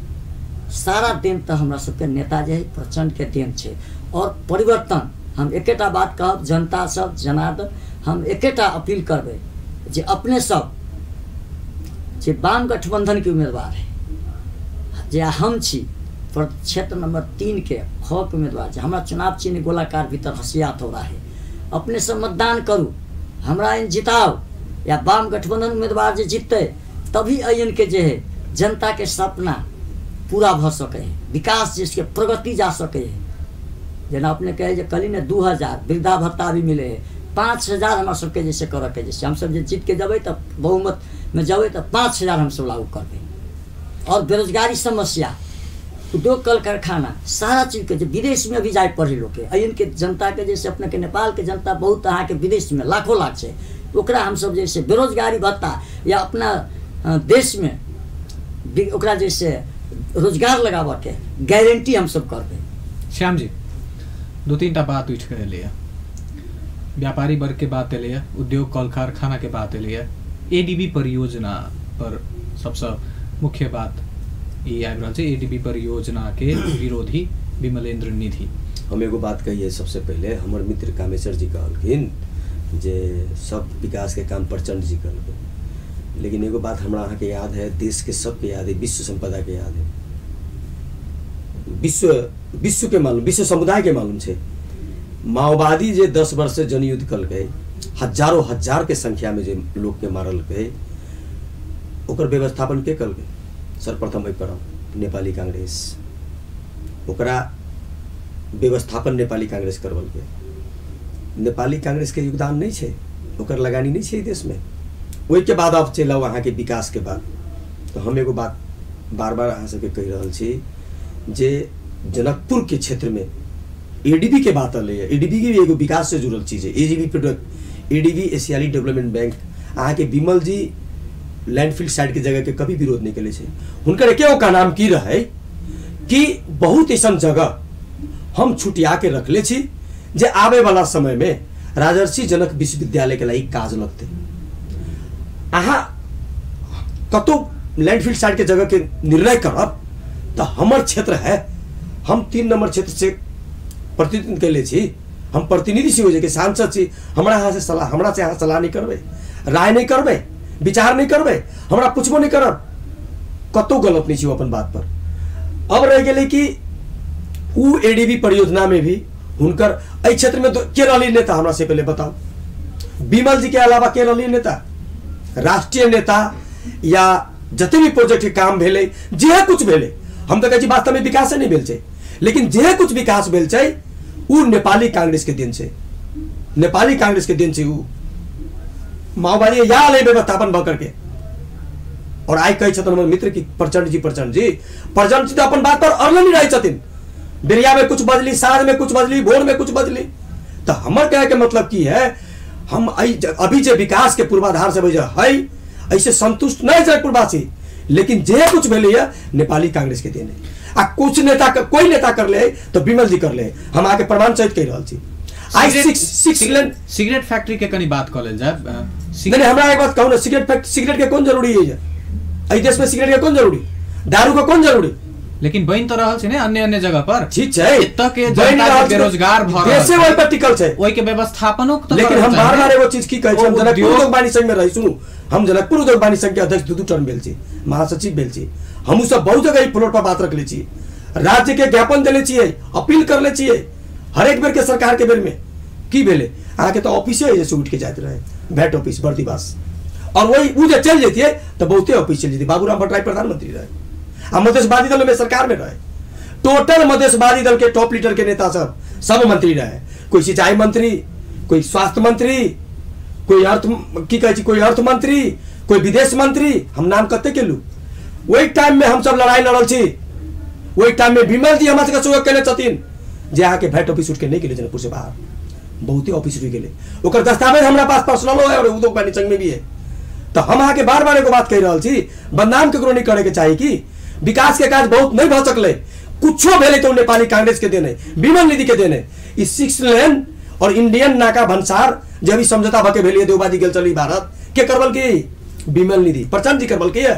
सारा देन तऽ हमरा सबके नेता जे है प्रचण्ड के देन छै। और परिवर्तन हम एकेटा बात कहब जनता सब जनार्दन, हम एकेटा अपील करबै जे अपने सब जे वाम गठबंधन के उम्मीदवार है, जे हम छी पर क्षेत्र नंबर 3 के ख के उम्मीदवार, जे हमरा चुनाव चिन्ह गोलाकार भीतर हसियात हो रहा है, अपने सब मतदान करू, हमरा इन जिताओ या वाम गठबंधन उम्मीदवार जे जीतते तभी अयन के जे है जनता के सपना पूरा भ सके है, विकास जिसके प्रगति जा सके है। जेना अपने कहे जे कहली ने 2000 वृद्धा भत्ता भी मिले है, 5000 हमरा सबके जैसे करऽ के जैसे हमसब जे जीत के जबै तऽ बहुमत में जबै तऽ 5000 हमसब लागू करबै। और बेरोजगारी समस्या, उद्योग कल कारखाना सारा चीज के जे विदेश में भी जाय पड़े लोग के, अयन के जनता के जैसे अपने के नेपाल के जनता बहुत अहाँके विदेश में लाखों लाख छै, ओकरा हमसब जैसे बेरोजगारी भत्ता या अपना देश में ओकरा जैसे रोजगार लगाबऽ के गारंटी हमसब करबै। श्याम जी, 2-3 टा बात उठि कऽ एलैए, व्यापारी वर्ग के बात एलैए, उद्योग कल कारखाना के बात एलैए, एडीबी परियोजना पर सबसँ मुख्य बात ई आबि रहल छै, एडीबी परियोजना के विरोधी विमलेंद्र निधि। हम एगो बात कहिए, सबसे पहले हमर मित्र कामेश्वर जी कहलखिन जे सब विकास के काम प्रचण्ड जी कहलखिन, लेकिन एगो बात हमरा अहाँके याद है, देश के सबके याद है, विश्व संपदा के याद है, विश्व के मालूम, विश्व समुदाय के मालूम छै, माओवादी जे 10 वर्ष से जनयुद्ध कलकै, हजारों हजार के संख्या में जे लोग के मारलकै, ओकर व्यवस्थापन के कलकै? सर्वप्रथम एहि पर नेपाली कांग्रेस, ओकरा व्यवस्थापन नेपाली कांग्रेस करवलकै। नेपाली कांग्रेस के योगदान नहीं छै, ओकर लगानी नहीं छै देश में। ओहिके बाद अब चलि आउ अहाँके विकास के बाद, तो हम एगो बात बार बार अहाँ सबके कहि रहल छी जे जनकपुर के क्षेत्र में एडीबी के बात अलैए, एडीबी के भी एगो विकास से जुड़ल चीज है, एडीबी प्रोडक्ट, एडीबी एशियाली डेवलपमेंट बैंक, अहाँके विमल जी लैंडफील्ड साइड के जगह के कभी विरोध नहीं केले छै। हुनकर एके का नाम की रहे कि बहुत ऐसा जगह हम छुटिया के रखले छी जे आबे वाला समय में राजर्षि जनक विश्वविद्यालय के लागि काज लगते। अहाँ कतौ लैंडफील्ड साइड के जगह के निर्णय करब तो हमर क्षेत्र है, हम 3 नंबर क्षेत्र से प्रतिनिधित्व कैले छी, हम प्रतिनिधि छी, ओहि सांसद छी, हमरा अहाँ से सलाह, हमरा से अहाँ सलाह नहीं करबै, राय नहीं करबै, विचार नहीं करबै, हमरा पुछबो नहीं करब, कतौ गलत नहीं छी अपन बात पर। अब रह गेलै कि उ एडीबी परियोजना में भी हुनकर एहि क्षेत्र में के रहली नेता, हमरा से पहले बताओ, विमल जी के अलावा के रहली नेता, राष्ट्रीय नेता या जते भी प्रोजेक्ट के काम भेलै, जे कुछ भेलै, हम तऽ कहै छी वास्तव में विकास नहीं भेल छै, लेकिन जे कुछ विकास भेल छै उ नेपाली कांग्रेस के दिन छै, नेपाली कांग्रेस के दिन छै। उ माओवादी या अलै व्यवस्थापन भऽ करके। और आइ कहै छथिन हमर मित्र कि प्रचण्ड जी, प्रचण्ड जी, प्रचण्ड जी तऽ अपन बात पर अड़ले नहीं रहै छथिन, बेरिया में कुछ बजली, साँझ में कुछ बजली, भोर में कुछ बजली। तो हमर कहे के मतलब की है, हम अभी जे विकास के पूर्वाधार से है ऐसे संतुष्ट नहीं जनकपुरवासी, लेकिन जे कुछ भेलैया नेपाली कांग्रेस के देने। आ कुछ नेता कोई नेता कर ले तो विमल जी कर ले, हम आके प्रमाण सहित कहि रहल छी। आई सिगरेट फैक्ट्री के कनी बात कऽ लेल जाय। नहीं, हमरा एक बात कहू ना, सिगरेट फैक्ट्री, सिगरेट के कोन जरूरी है एहि देश में? सिगरेट के कोन जरूरी, दारू के कोन जरूरी? लेकिन बनि तऽ रहल छै ने अन्य अन्य जगह पर। ठीक छै, एतऽ के जनता बेरोजगार भऽ रहल देशे ओहि पर टिकल छै, ओहि के व्यवस्थापनो। लेकिन हम बार बार एगो चीज की कहै छी, हम जनकपुर उद्योग वाणिज्य संघ में रही, सुनू, हम जनकपुर उद्योग वाणिज्य संघ के अध्यक्ष 2 टर्म भेल छी, महासचिव भेल छी, हमहूँ सब बहुत जगह फ्लोर पर बात रखले छी, राज्य के ज्ञापन देले छियै, अपील करले छियै हरेक बेर के सरकार के बेर में। की भेलै अहाँके तऽ ऑफिसे जैसे उठि के जाइत रहे, भैट ऑफिस बर्दिवास, और वही उ जे चलि जैतियै तऽ बहुते ऑफिस चलि जैतियै। बाबूराम भट्टराई प्रधानमंत्री रहे आ मधेशवादी दल में सरकार में रहे, टोटल मधेशवादी दल के टॉप लीडर के नेता सब सब मंत्री रहे, कोई सिंचाई मंत्री, कोई स्वास्थ्य मंत्री, कोई अर्थ की कहै छी, कोई अर्थ मंत्री, कोई विदेश मंत्री, हम नाम कते के लू। ओहि टाइम में हमसब लड़ाई लड़ल छी, ओहि टाइम में विमल जी हमरा सबके सहयोग केने छथिन जे अहाँके भैट ऑफिस उठि के नहि गेलै जनकपुर से बाहर, बहुते ऑफिस रुकि गेलै, ओकर दस्तावेज हमरा पास पर्सनलो है और उद्योग वाणिज्य संघ में भी है। तो हम अहाँके बार बार एगो बात कहि रहल छी, बदनाम केकरो नहि करैके चाही कि विकास के काज बहुत नहीं भऽ सकलै, कुछो भेलै तऽ नेपाली कांग्रेस के देने, विमल निधि के देने। ई 6 लेन और इंडियन नाका भन्सार जे अभी समझौता भऽ के भेलियै, देवबाजी गेल चली भारत के करबल की विमल निधि, प्रचंड जी करबल की है,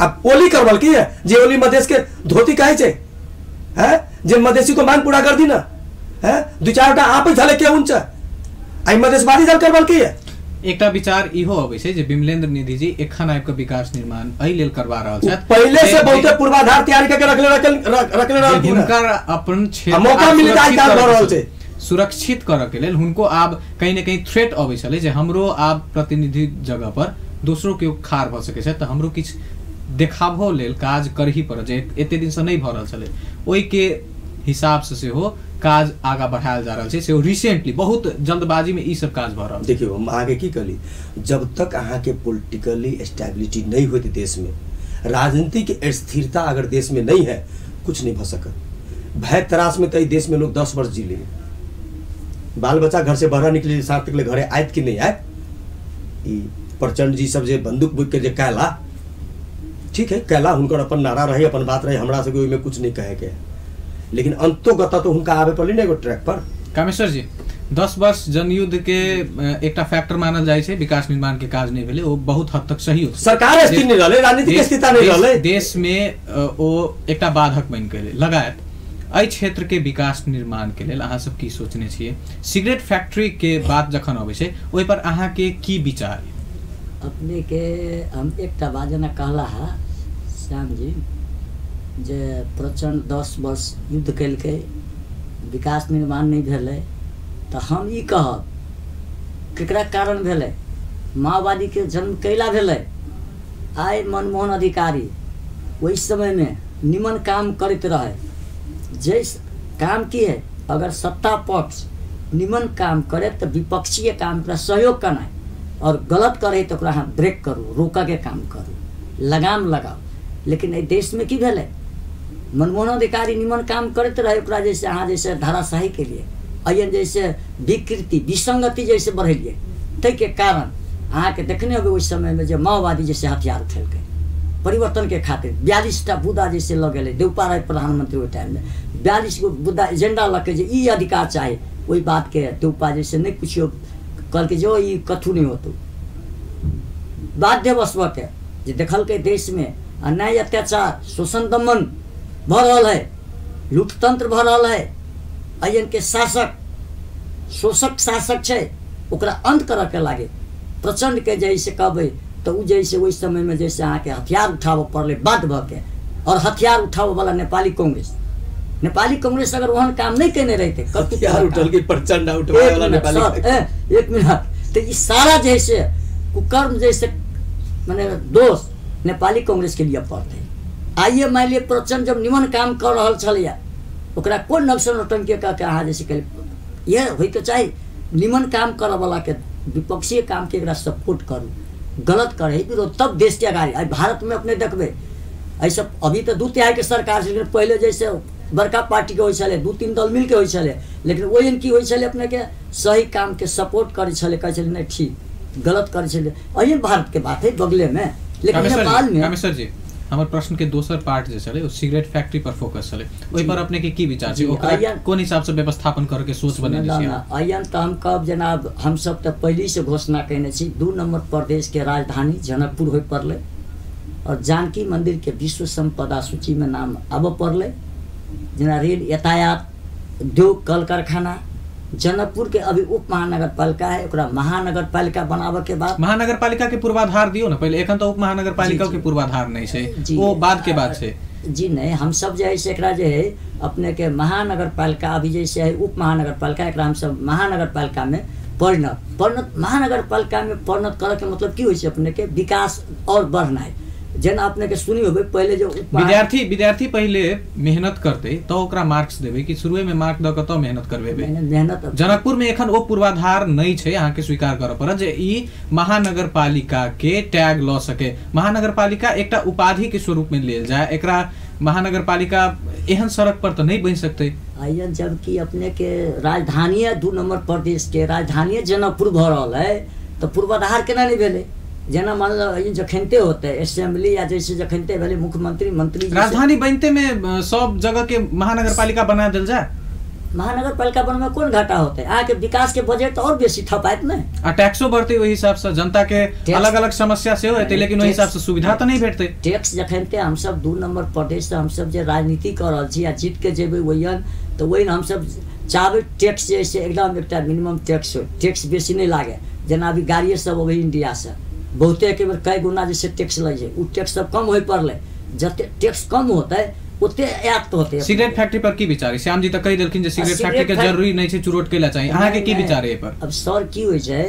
अब ओली करबल की है, जे ओली मधेश के धोती कहै छै, हैं जे मधेसी को मांग पूरा कर दी ना, हैं 2-4 टा आपै छले के हुन्छ, आई मधेशवादी दल करबल की है। एकटा विचार इहो अबै छै जे विमलेंद्र निधि जी एखन आबि कऽ विकास निर्माण एहि लेल करवा रहल छथि, पहिले से बहुते पूर्वाधार तैयार करके रखले रहल, हुनकर अपन क्षेत्र मौका मिले त काम भऽ रहल छै, सुरक्षित करऽ के लेल हुनको आब कहीं ने कहीं थ्रेट अबै छलै जे हमरो आब प्रतिनिधि जगह पर दोसरो केओ खार भऽ सकै छै, तऽ हमरो किछु देखाबो लेल काज करही पड़त जे एते दिनसँ नहि भऽ रहल छलै, ओहिके हिसाबसँ सेहो काज आगा बढ़ायल जा रहल छै, सेहो रिसेंटली बहुत जल्दबाजी में ई सब काज भऽ रहल। देखियौ हम अहाँके की कहली, जब तक अहाँके पोलिटिकली स्टेबिलिटी नहीं होती देश में, राजनीतिक स्थिरता अगर देश में नहीं है, कुछ नहीं भऽ सकत। भय त्रास में तो देश में लोग 10 वर्ष जी लिए, बाल बच्चा घर से बाहर निकले साथ तक घरे आयत कि नहीं आयत, ई प्रचंड जी सब जे बंदूक बुक के जे कहला, ठीक है कहला, हुनकर अपन नारा रहे, अपन बात रहे, हमरा सबके ओहिमे कुछ नहीं कहे के है, लेकिन अंतोगत तो हुनका आबे पड़लै ने एगो ट्रैक पर। कामेश्वर जी, 10 वर्ष जनयुद्ध के एकटा फैक्टर मानल जाइ छै, विकास निर्माण के काज नहीं भेलै, ओ बहुत हद तक सही हो, सरकार स्थिर नहीं रहलै, राजनीतिक स्थिरता नहीं रहलै देश में, ओ एकटा बाधक बनि गेलै। लगायत एहि क्षेत्र के विकास निर्माण के लेल अहाँ सब की सोचने छियै? सिगरेट फैक्ट्री के बात जखन अबै छै ओहि पर अहाँ के की विचार? अपने के हम एकटा बात जेना कहला है श्याम जी जे प्रचंड 10 वर्ष युद्ध केलकै, विकास निर्माण नहीं भेलै, तऽ हम ई कहब केकरा कारण भेलै? माओवादी के जन्म कैला भेलै? आइ मनमोहन अधिकारी ओहि समयमे निमन काम करैत रहे, जे काम की है अगर सत्ता पक्ष निमन काम करे तऽ विपक्षीय काम ओकरा सहयोग करनाइ, और गलत करे तऽ ओकरा अहाँ ब्रेक करू, रोकऽके काम करू, लगाम लगाउ। लेकिन एहि देशमे की भेलै? मनमोहन अधिकारी निमन काम करैत रहे, ओकरा जैसे अहाँ जैसे धाराशाही के लिए अयन जैसे विकृति विसंगति जैसे बढ़ेलिए, ताहिके कारण अहाँके देखने होबै ओहि समयमे जे माओवादी जैसे हथियार उठेलकै परिवर्तन के खातिर, 42टा बुद्धा जैसे लऽ गेलै, देउपा रहे प्रधानमंत्री ओहि टाइममे, 42 गो बुद्धा एजेंडा लऽ के जे ई अधिकार चाही, ओहि बातके देउपा जैसे नहि पुछियौ, कहलकै जो ई कथू नहि होतौ। बाध्यवश भऽ के जे देखलकै देशमे अन्याय अत्याचार शोषण दमन भऽ रहल है, लूटतंत्र भऽ रहल है, अयन के शासक शोषक शासक छै, ओकरा अंत करऽ के लागे प्रचंड के जैसे कहबै तऽ ओ जैसे ओहि समयमे जैसे अहाँके हथियार उठाबऽ पड़लै बाध्य भऽ के, और हथियार उठाबऽ वाला नेपाली कांग्रेस, नेपाली कांग्रेस अगर ओहन काम नहि केने रहितै, हथियार उठल प्रचंड उठबै वाला नेपाली, एक मिनट, तऽ ई सारा जैसे कुकर्म जैसे माने दोष नेपाली कांग्रेस के लिए पड़तै। आइए मानि लिअ प्रचंड जब निमन काम कऽ रहल छलैया, ओकरा कोन नक्सल नौटंकी कऽ के अहाँ जैसे कहलियै, इएह होइके चाही, निमन काम करऽवलाके विपक्षीय कामके एकरा सपोर्ट करू, गलत करे विरोध, तब देश के अगाड़ी। आइ भारतमे अपने देखबै एहि सब अभी तऽ 2/3 के सरकार छै, लेकिन पहिले जैसे बड़का पार्टीके होइ छलै, 2-3 दल मिलके होइ छलै, लेकिन ओहन की होइ छलै अपनेके सही कामके सपोर्ट करै छलै, कहै छलै नहि ठीक, गलत करै छलै। एहन भारतके बात है बगलेमे, लेकिन नेपालमे। कामेश्वर जी, हमर प्रश्न के दोसर पार्ट जे छलै ओ सिगरेट फैक्ट्री पर फोकस छलै, ओहि पर अपने के की विचार छै? ओकरा कोन हिसाब से व्यवस्थापन करे के सोच बनेने छी? अयन तऽ हम कहब जेना हमसब तऽ पहिलेसँ घोषणा कयने छी, 2 नंबर प्रदेश के राजधानी जनकपुर होय पड़लै, और जानकी मंदिर के विश्व संपदा सूची में नाम आबऽ पड़लै। जेना रेल यातायात, उद्योग, कल कारखाना, जनकपुर के अभी उप महानगर पालिका है, ओकरा महानगर पालिका बनाबऽ के बाद महानगर पालिका के पूर्वाधार दियौ ने पहिले। एखन तऽ उप महानगर पालिका के पूर्वाधार नहि छै, ओ बाद के बात छै। जी नहीं, हम सब जे है से एकरा जे है अपने के महानगर पालिका अभी जैसे है उप महानगर पालिका, एकरा हम सब महानगर पालिका में परिणत महानगर पालिका में परिणत करे के मतलब की होइ छै अपने के विकास और बढ़नाइ। जेना अपने के सुनी होबै पहिले जो विद्यार्थी पहिले मेहनत करते तो ओकरा मार्क्स देबै कि शुरुए में मार्क the के तो मेहनत करबेबै। मेहनत जनकपुर में एखन ओ पूर्वाधार नहीं छै, अहाँ के स्वीकार करऽ पड़त जे ई महानगर पालिका के टैग ल सके। महानगर पालिका एकटा उपाधि के स्वरूप में लेल जाय, एकरा महानगर पालिका एहन सड़क पर तो नहीं बनि सकते। आइयन जबकि अपने के राजधानी 2 नंबर प्रदेश के राजधानी जनकपुर भऽ रहल है तो पूर्वाधार केना नहीं भेलै। जेना मान लो जखनते होते असेंबली या जैसे जखनते भेलै मुख्यमंत्री मंत्री राजधानी बनते में सब जगह के महानगर पालिका बना देल जाए। महानगर पालिका बनमे कोन घाटा होते, अहाँके विकास के बजट और बेसी थपायत ने आ टैक्सो बढ़ते ओहि हिसाब से, जनता के अलग अलग समस्या सेहो हेतै, लेकिन ओहि हिसाब से सुविधा तऽ नहीं भेटतै। टैक्स जखनते हमसब 2 नंबर प्रदेश से हमसब जे राजनीति कऽ रहल छी आ जीत के जेबै ओहियन तऽ ओहि हमसब चाहबै टैक्स जे से एकदम एकटा मिनिमम टैक्स हो, टैक्स बेसी नहि लागे। जेना अभी गाड़िए सब अबै इंडिया से बहुते एक बेर कई गुना जैसे टैक्स लै छै, उ टैक्स सब कम होइ पड़लै, जते टैक्स कम होतै ओते आयत होतै। सिगरेट फैक्ट्री पर की विचार है? श्याम जी तऽ कहि देलखिन जे सिगरेट फैक्ट्री के जरूरी नहीं छै, चुरोट कैला चाही। अहाँ के की विचार है एहि पर? अब सर की होइ छै,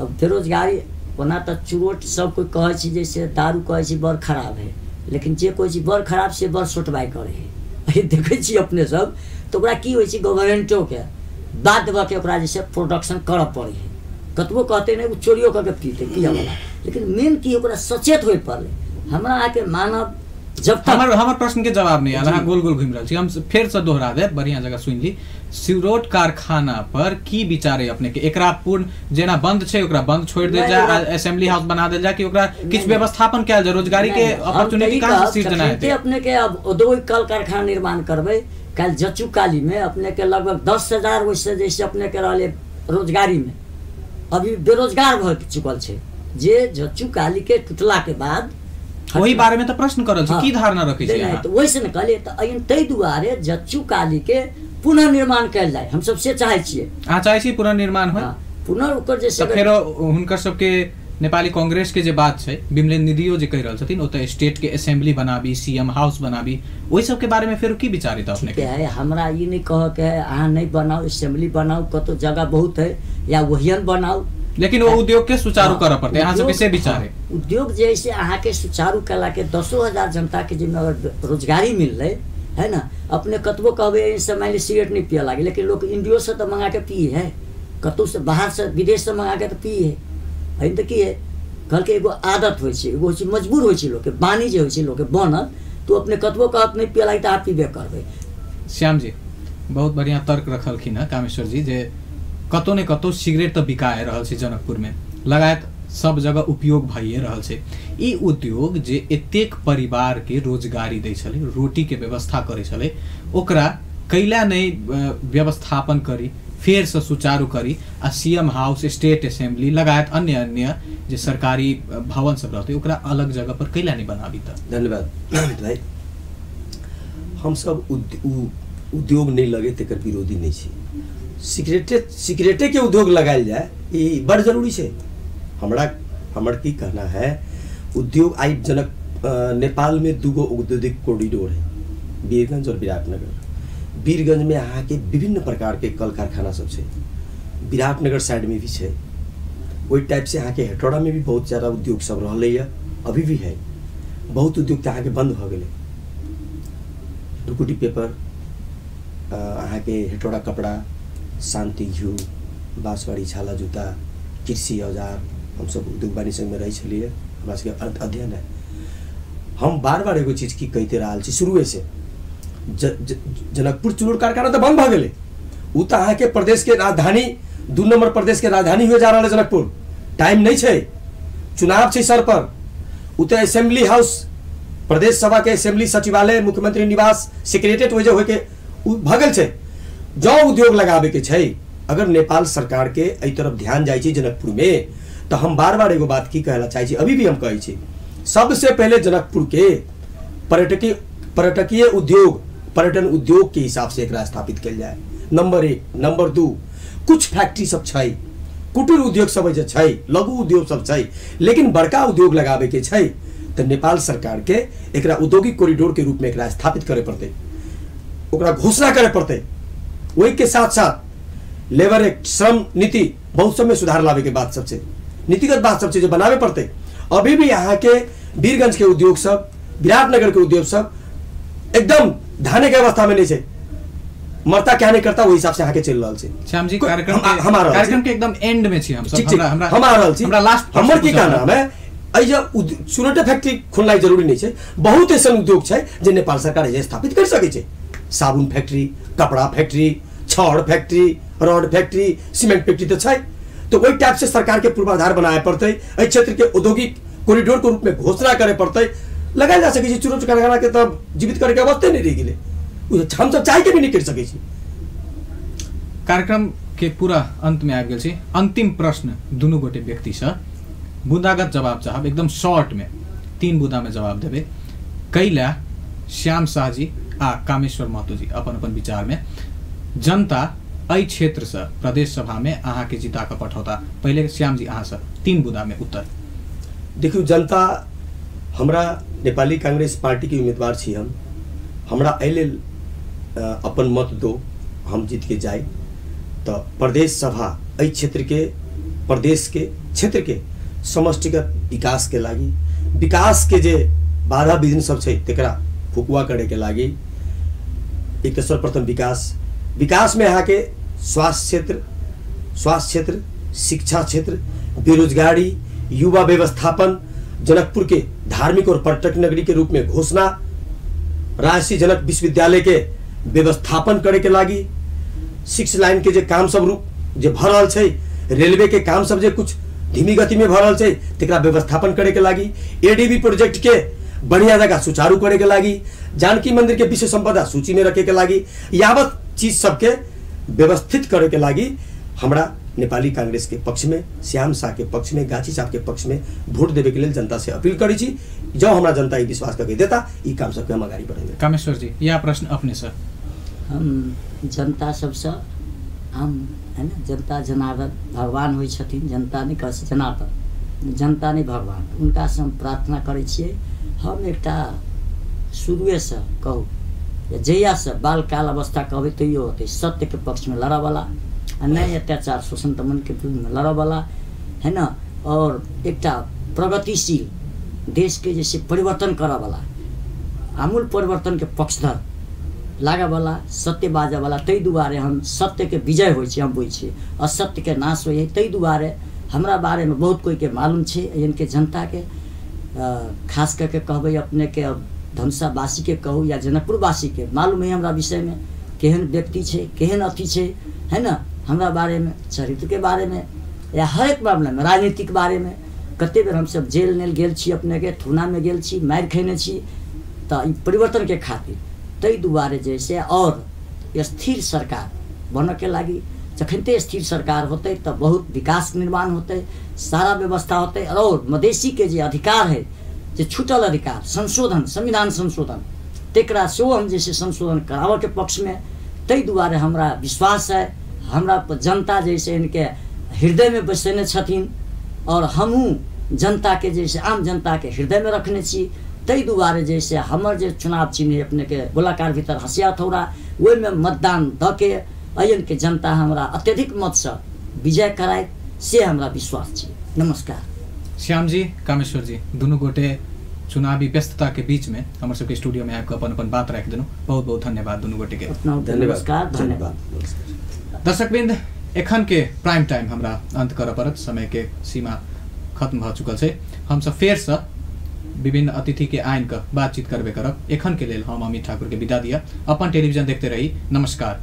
अब बेरोजगारी ओना तऽ चुरोट सब कोइ कहै छै जैसे दारू कहै छै बड़ खराब है, लेकिन जे कहै छै बड़ खराब से बड़ सोटबाइ करै है। देखै छी अपने सब तऽ ओकरा की होइ छै गवर्नमेंटोके बाध्य भऽ के ओकरा जे छै प्रोडक्शन करऽ पड़ै है। कतबो कहते नहीं ओ चोरियो कऽ के पीते पियऽवला, लेकिन मेन की ओकरा सचेत होइ पड़लै। हमरा अहाँके मानव जब तक हमर प्रश्न के जवाब नहीं आयल, अहाँ गोल गोल घुमि रहल छी, हम फेर से दोहरा देब, बढ़िया जगह सुनि ली। सिरोट कारखाना पर की विचार है अपने के? एकरा पूर्ण जेना बंद छै ओकरा बंद छोड़ि देल जाय, असेंबली हाउस बना देल जाय कि ओकरा किछु व्यवस्थापन कयल जाय? रोजगारी के अपॉर्चुनिटी कहाँ से सृजना हेतै? अपने के अब औद्योगिक कल कारखाना निर्माण करबै, काल्हि जच्चू काली में अपने के लगभग 10,000 ओहिसँ जैसे अपने के रहलै रोजगारी में, अभी बेरोजगार भऽ चुकल छै जे जच्चू काली के टूटला के बाद। वही बारे में तो प्रश्न करल छी, की धारणा रखै छी अहाँ? तऽ ओहिसँ ने कहलियै तऽ ताहि दुआरे जच्चू काली के पुनर्निर्माण कयल जाय, हम सब से चाहै छियै। अहाँ चाहै छी पुनर्निर्माण होय? पुनः ओकर जे तऽ फेरो हुनकर सबके नेपाली कांग्रेस के जे बात छै, बिमलेन निधियो जे कहि रहल छथिन ओतऽ स्टेट के असेंबली बनाबी, सीएम हाउस बनाबी, ओहि सबके बारे में फेर की विचार है अपने के? है हमरा ई नहीं कहऽ के है अहाँ नहीं बनाउ असेंबली बनाउ, कतौ जगह बहुत है या वहियन बनाउ, लेकिन वो उद्योग के सुचारू करऽ पड़तै। अहाँ सबके से विचार है? उद्योग जे है से अहाँके सुचारू कयला के 10,000 जनता के जिम्मे अगर रोजगारी मिललै है ना। अपने कतबो कहबै एहिसँ मानि लिअ सिगरेट नहीं पियऽ लागे, लेकिन लोक इंडियोसँ तऽ मंगा के पिए है, कतहुसँ बाहरसँ विदेशसँ मंगा के तऽ पिए है। एहन तऽ की है कहलकै एगो आदत होइ छै, एगो होइ छै मजबूर होइ छै लोकके, बानी जे होइ छै लोकके बनल, तऽ अपने कतबो कहत नहीं पियऽ लागे तऽ अहाँ पीबे करबै। श्याम जी बहुत बढ़िया तर्क रखलखिन हँ कामेश्वर जी, जे कतौ ने कतौ सिगरेट तऽ बिकाए रहल छै जनकपुर में, लगायत सब जगह उपयोग भइए रहल छै। ई उद्योग जे एतेक परिवार के रोजगारी दै छलै, रोटी के व्यवस्था करै छलै, ओकरा कैला नहि व्यवस्थापन करी, फेरसँ सुचारू करी आ सीएम हाउस, स्टेट असेंबली लगायत अन्य अन्य जे सरकारी भवन सब रहतै ओकरा अलग जगह पर कैला नहि बनाबी? तऽ धन्यवाद अमित भाई। हमसब उद्योग नहि लगे तकर विरोधी नहि छी। सिगरेटे के उद्योग लगायल जाय ई बड़ जरूरी छै। हमर की कहना है, उद्योग आई जनक नेपाल में दूगो औद्योगिक कॉरिडोर है, वीरगंज और विराटनगर। वीरगंज में अहाँ के विभिन्न प्रकार के कल कारखाना सब छै, विराटनगर साइड में भी छै। ओहि टाइप से अहाँ के हेटौड़ा में भी बहुत ज़्यादा उद्योग सब रहलै, अभी भी है। बहुत उद्योग तऽ अहाँ के बंद भऽ गेलै। टुकुटी पेपर, अहाँ के हेटौड़ा कपड़ा, शान्ति घिउ, बाँसवाड़ी छाला जूता, कृषि औजार, हमसब उद्योग वाणिज्य संघमे रहै छलियै, हमरा सबके अध्ययन है। हम बार बार एगो चीज की कहिते रहल छी शुरुएसँ, जनकपुर चूड़ कारखाना तऽ बंद भऽ गेलै। ओ तऽ अहाँके प्रदेश के राजधानी, 2 नंबर प्रदेश के राजधानी हुए जा रहल है जनकपुर। टाइम नहीं छै, चुनाव छै सर पर। ओ तऽ असेंबली हाउस, प्रदेश सभा के असेंबली, सचिवालय, मुख्यमंत्री निवास, सेक्रेटरीट ओहि जे होइके ओ भऽ गेल छै। जँ उद्योग लगाबे के छै, अगर नेपाल सरकार के एहि तरफ ध्यान जाइ छै जनकपुर में, तऽ हम बार बार एगो बात की कहला चाहै छी, अभी भी हम कहै छी, सबसे पहले जनकपुर के पर्यटकीय उद्योग, पर्यटन उद्योग के हिसाब से एकरा स्थापित कयल जाए, नंबर 1। नंबर 2, कुछ फैक्ट्री सब छै, कुटीर उद्योग सब जे छै, लघु उद्योग सब छै, लेकिन बड़का उद्योग लगाबे के छै तऽ नेपाल सरकार के एकरा औद्योगिक कॉरिडोर के रूप में एकरा स्थापित करे पड़तै, ओकरा घोषणा करे पड़तै। ओहि के साथ साथ लेबर एक्ट, श्रम नीति बहुत सब में सुधार लावे के बात सब छै, नीतिगत बात सब छै जे बनावे पड़तै। अभी भी यहाँ के वीरगंज के उद्योग सब, विराटनगर के उद्योग सब एकदम धाने के अवस्था में नहीं छै, मरता क्या नहीं करता, वही हिसाब से अहाँके चलि रहल छै। श्याम जी, कार्यक्रम के एकदम एंड में छी हम सब, हम आ रहल छी। हमरा लास्ट हमर की कहना है, एहि जे चुनौटे फैक्ट्री खोलनाइ जरूरी नहीं छै, बहुत ऐसन उद्योग छै जे नेपाल सरकार एहि स्थापित कर सकै छै। साबुन फैक्ट्री, कपड़ा फैक्ट्री, छड़ factory, rod factory, cement factory तऽ छै। तो ओहि टाइप से सरकार के पूर्वाधार बनाए पड़तै, एहि क्षेत्र के औद्योगिक कॉरिडोर के रूप में घोषणा करे पड़तै। लगायल जा सकै छै चुनौट कारखाना के, तब जीवित करे के अवस्थे नहीं रहि गेलै, हम सब चाह के भी नहीं कर सकै छी। कार्यक्रम के पूरा अंत में आबि गेल छी। अंतिम प्रश्न दुनू गोटे व्यक्ति से बुंदागत जवाब चाहब, एकदम शॉर्ट में 3 बुंदा में जवाब देबै। कैला श्याम शाह जी आ कामेश्वर महतो जी अपन अपन विचार में जनता एहि क्षेत्र से प्रदेश सभा में अहाँ के जिता के पठौता? पहले श्याम जी अहाँ से 3 बुंदा में उत्तर। देखियौ, जनता हमरा नेपाली कांग्रेस पार्टी के उम्मीदवार छी हम, हमरा एहि लेल अपन मत दो, हम जीत के जाए तो प्रदेश सभा एहि क्षेत्र के, प्रदेश के क्षेत्र के समष्टिगत विकास के लागि, विकास के जे बाधा विघ्न सब छै तकरा फुकुआ करे के लागि, एक तो सर्वप्रथम विकास, विकास में अहाँ के स्वास्थ्य क्षेत्र, शिक्षा क्षेत्र, बेरोजगारी, युवा व्यवस्थापन, जनकपुर के धार्मिक और पर्यटक नगरी के रूप में घोषणा, राजश्री जनक विश्वविद्यालय के व्यवस्थापन करे के लागि, 6 लाइन के जे काम सब रूप जे भऽ रहल छै, रेलवे के काम सब जे कुछ धीमी गति में भऽ रहल छै तकरा व्यवस्थापन करे के लागि, एडीबी प्रोजेक्ट के बढ़िया जगह सुचारू करे के लागि, जानकी मंदिर के विश्व संपदा सूची में रखे के लागि, यावत चीज सबके व्यवस्थित करे के लागि हमरा नेपाली कांग्रेस के पक्ष में, श्याम शाह के पक्ष में, गाछी साहब के पक्ष में वोट देवे के लेल जनता से अपील करै छी। जब हमरा जनता ई विश्वास करके देता, ई काम सबके हम अगाडि बढ़ेबै। कामेश्वर जी, यह प्रश्न अपने से। हम जनता सबसँ हम है ना, जनता जनार्दन भगवान होइ छथिन, जनता नहि कहै छै जनार्दन, जनता नहि भगवान, हुनकासँ हम प्रार्थना करै छियै। हम एकटा शुरुएसँ कहू जहियासँ बालकाल अवस्था कहबै तैयो होतै, सत्यके पक्षमे लड़ऽवला आ नहि अत्याचार शोषण दमनके विरुद्धमे लड़ऽवला है ना, और एकटा प्रगतिशील देशके जैसे परिवर्तन करऽवला, आमूल परिवर्तनके पक्षधर लागऽवला, सत्य बाजऽवला। ताहि दुआरे हम सत्यके विजय होइ छै हम बुझै छियै, असत्यके नाश होइ है। ताहि दुआरे हमरा बारेमे बहुत कोइके मालूम छै, एहनके जनताके, खास करके कहबै अपनेके धनुषावासीके कहू या जनकपुरवासीके मालूम है हमरा विषयमे, केहन व्यक्ति छै, केहन अथी छै है ना, हमरा बारेमे, चरित्रके बारेमे या हरेक मामलामे, राजनीतिक बारेमे। कते बेर हमसब जेल नेल गेल छी, अपनेके थुनामे गेल छी, मारि खेने छी, तऽ ई परिवर्तनके खातिर। ताहि दुआरे जे से और स्थिर सरकार बनऽके लागि, जखनते स्थिर सरकार होतै तऽ बहुत विकास निर्माण होतै, सारा व्यवस्था होतै। और मधेसीके जे अधिकार है, जे छूटल अधिकार, संशोधन, संविधान संशोधन, तकरा सेहो हम जे से संशोधन कराबऽके पक्षमे। ताहि दुआरे हमरा विश्वास है, हमरा जनता जे से इनके हृदयमे बसेने छथिन और हमहूँ जनताके जे से आम जनताके हृदयमे रखने छी। ताहि दुआरे जे से हमर जे चुनाव चिन्ह अपनेके गोलाकार भीतर हँसिया हथौड़ा, ओहिमे मतदान दऽ के अयनके जनता हमरा अत्यधिक मतसँ विजय करायत, से हमरा विश्वास छै। नमस्कार। श्याम जी, कामेश्वर जी, दुनू गोटे चुनावी व्यस्तता के बीच में हमर सबके स्टूडियो में आबि कऽ अपन अपन बात राखि देलहुँ। बहुत बहुत धन्यवाद दुनू गोटे के। नमस्कार, धन्यवाद। दर्शकवृंद, एखन के प्राइम टाइम हमरा अंत करऽ पड़त, समय के सीमा खत्म भऽ चुकल छै। हमसब फेरसँ विभिन्न अतिथि के आनि कऽ बातचीत करबे करब। एखन के लेल हम अमित ठाकुर के विदा दिया। अपन टेलीविजन देखते रही। नमस्कार।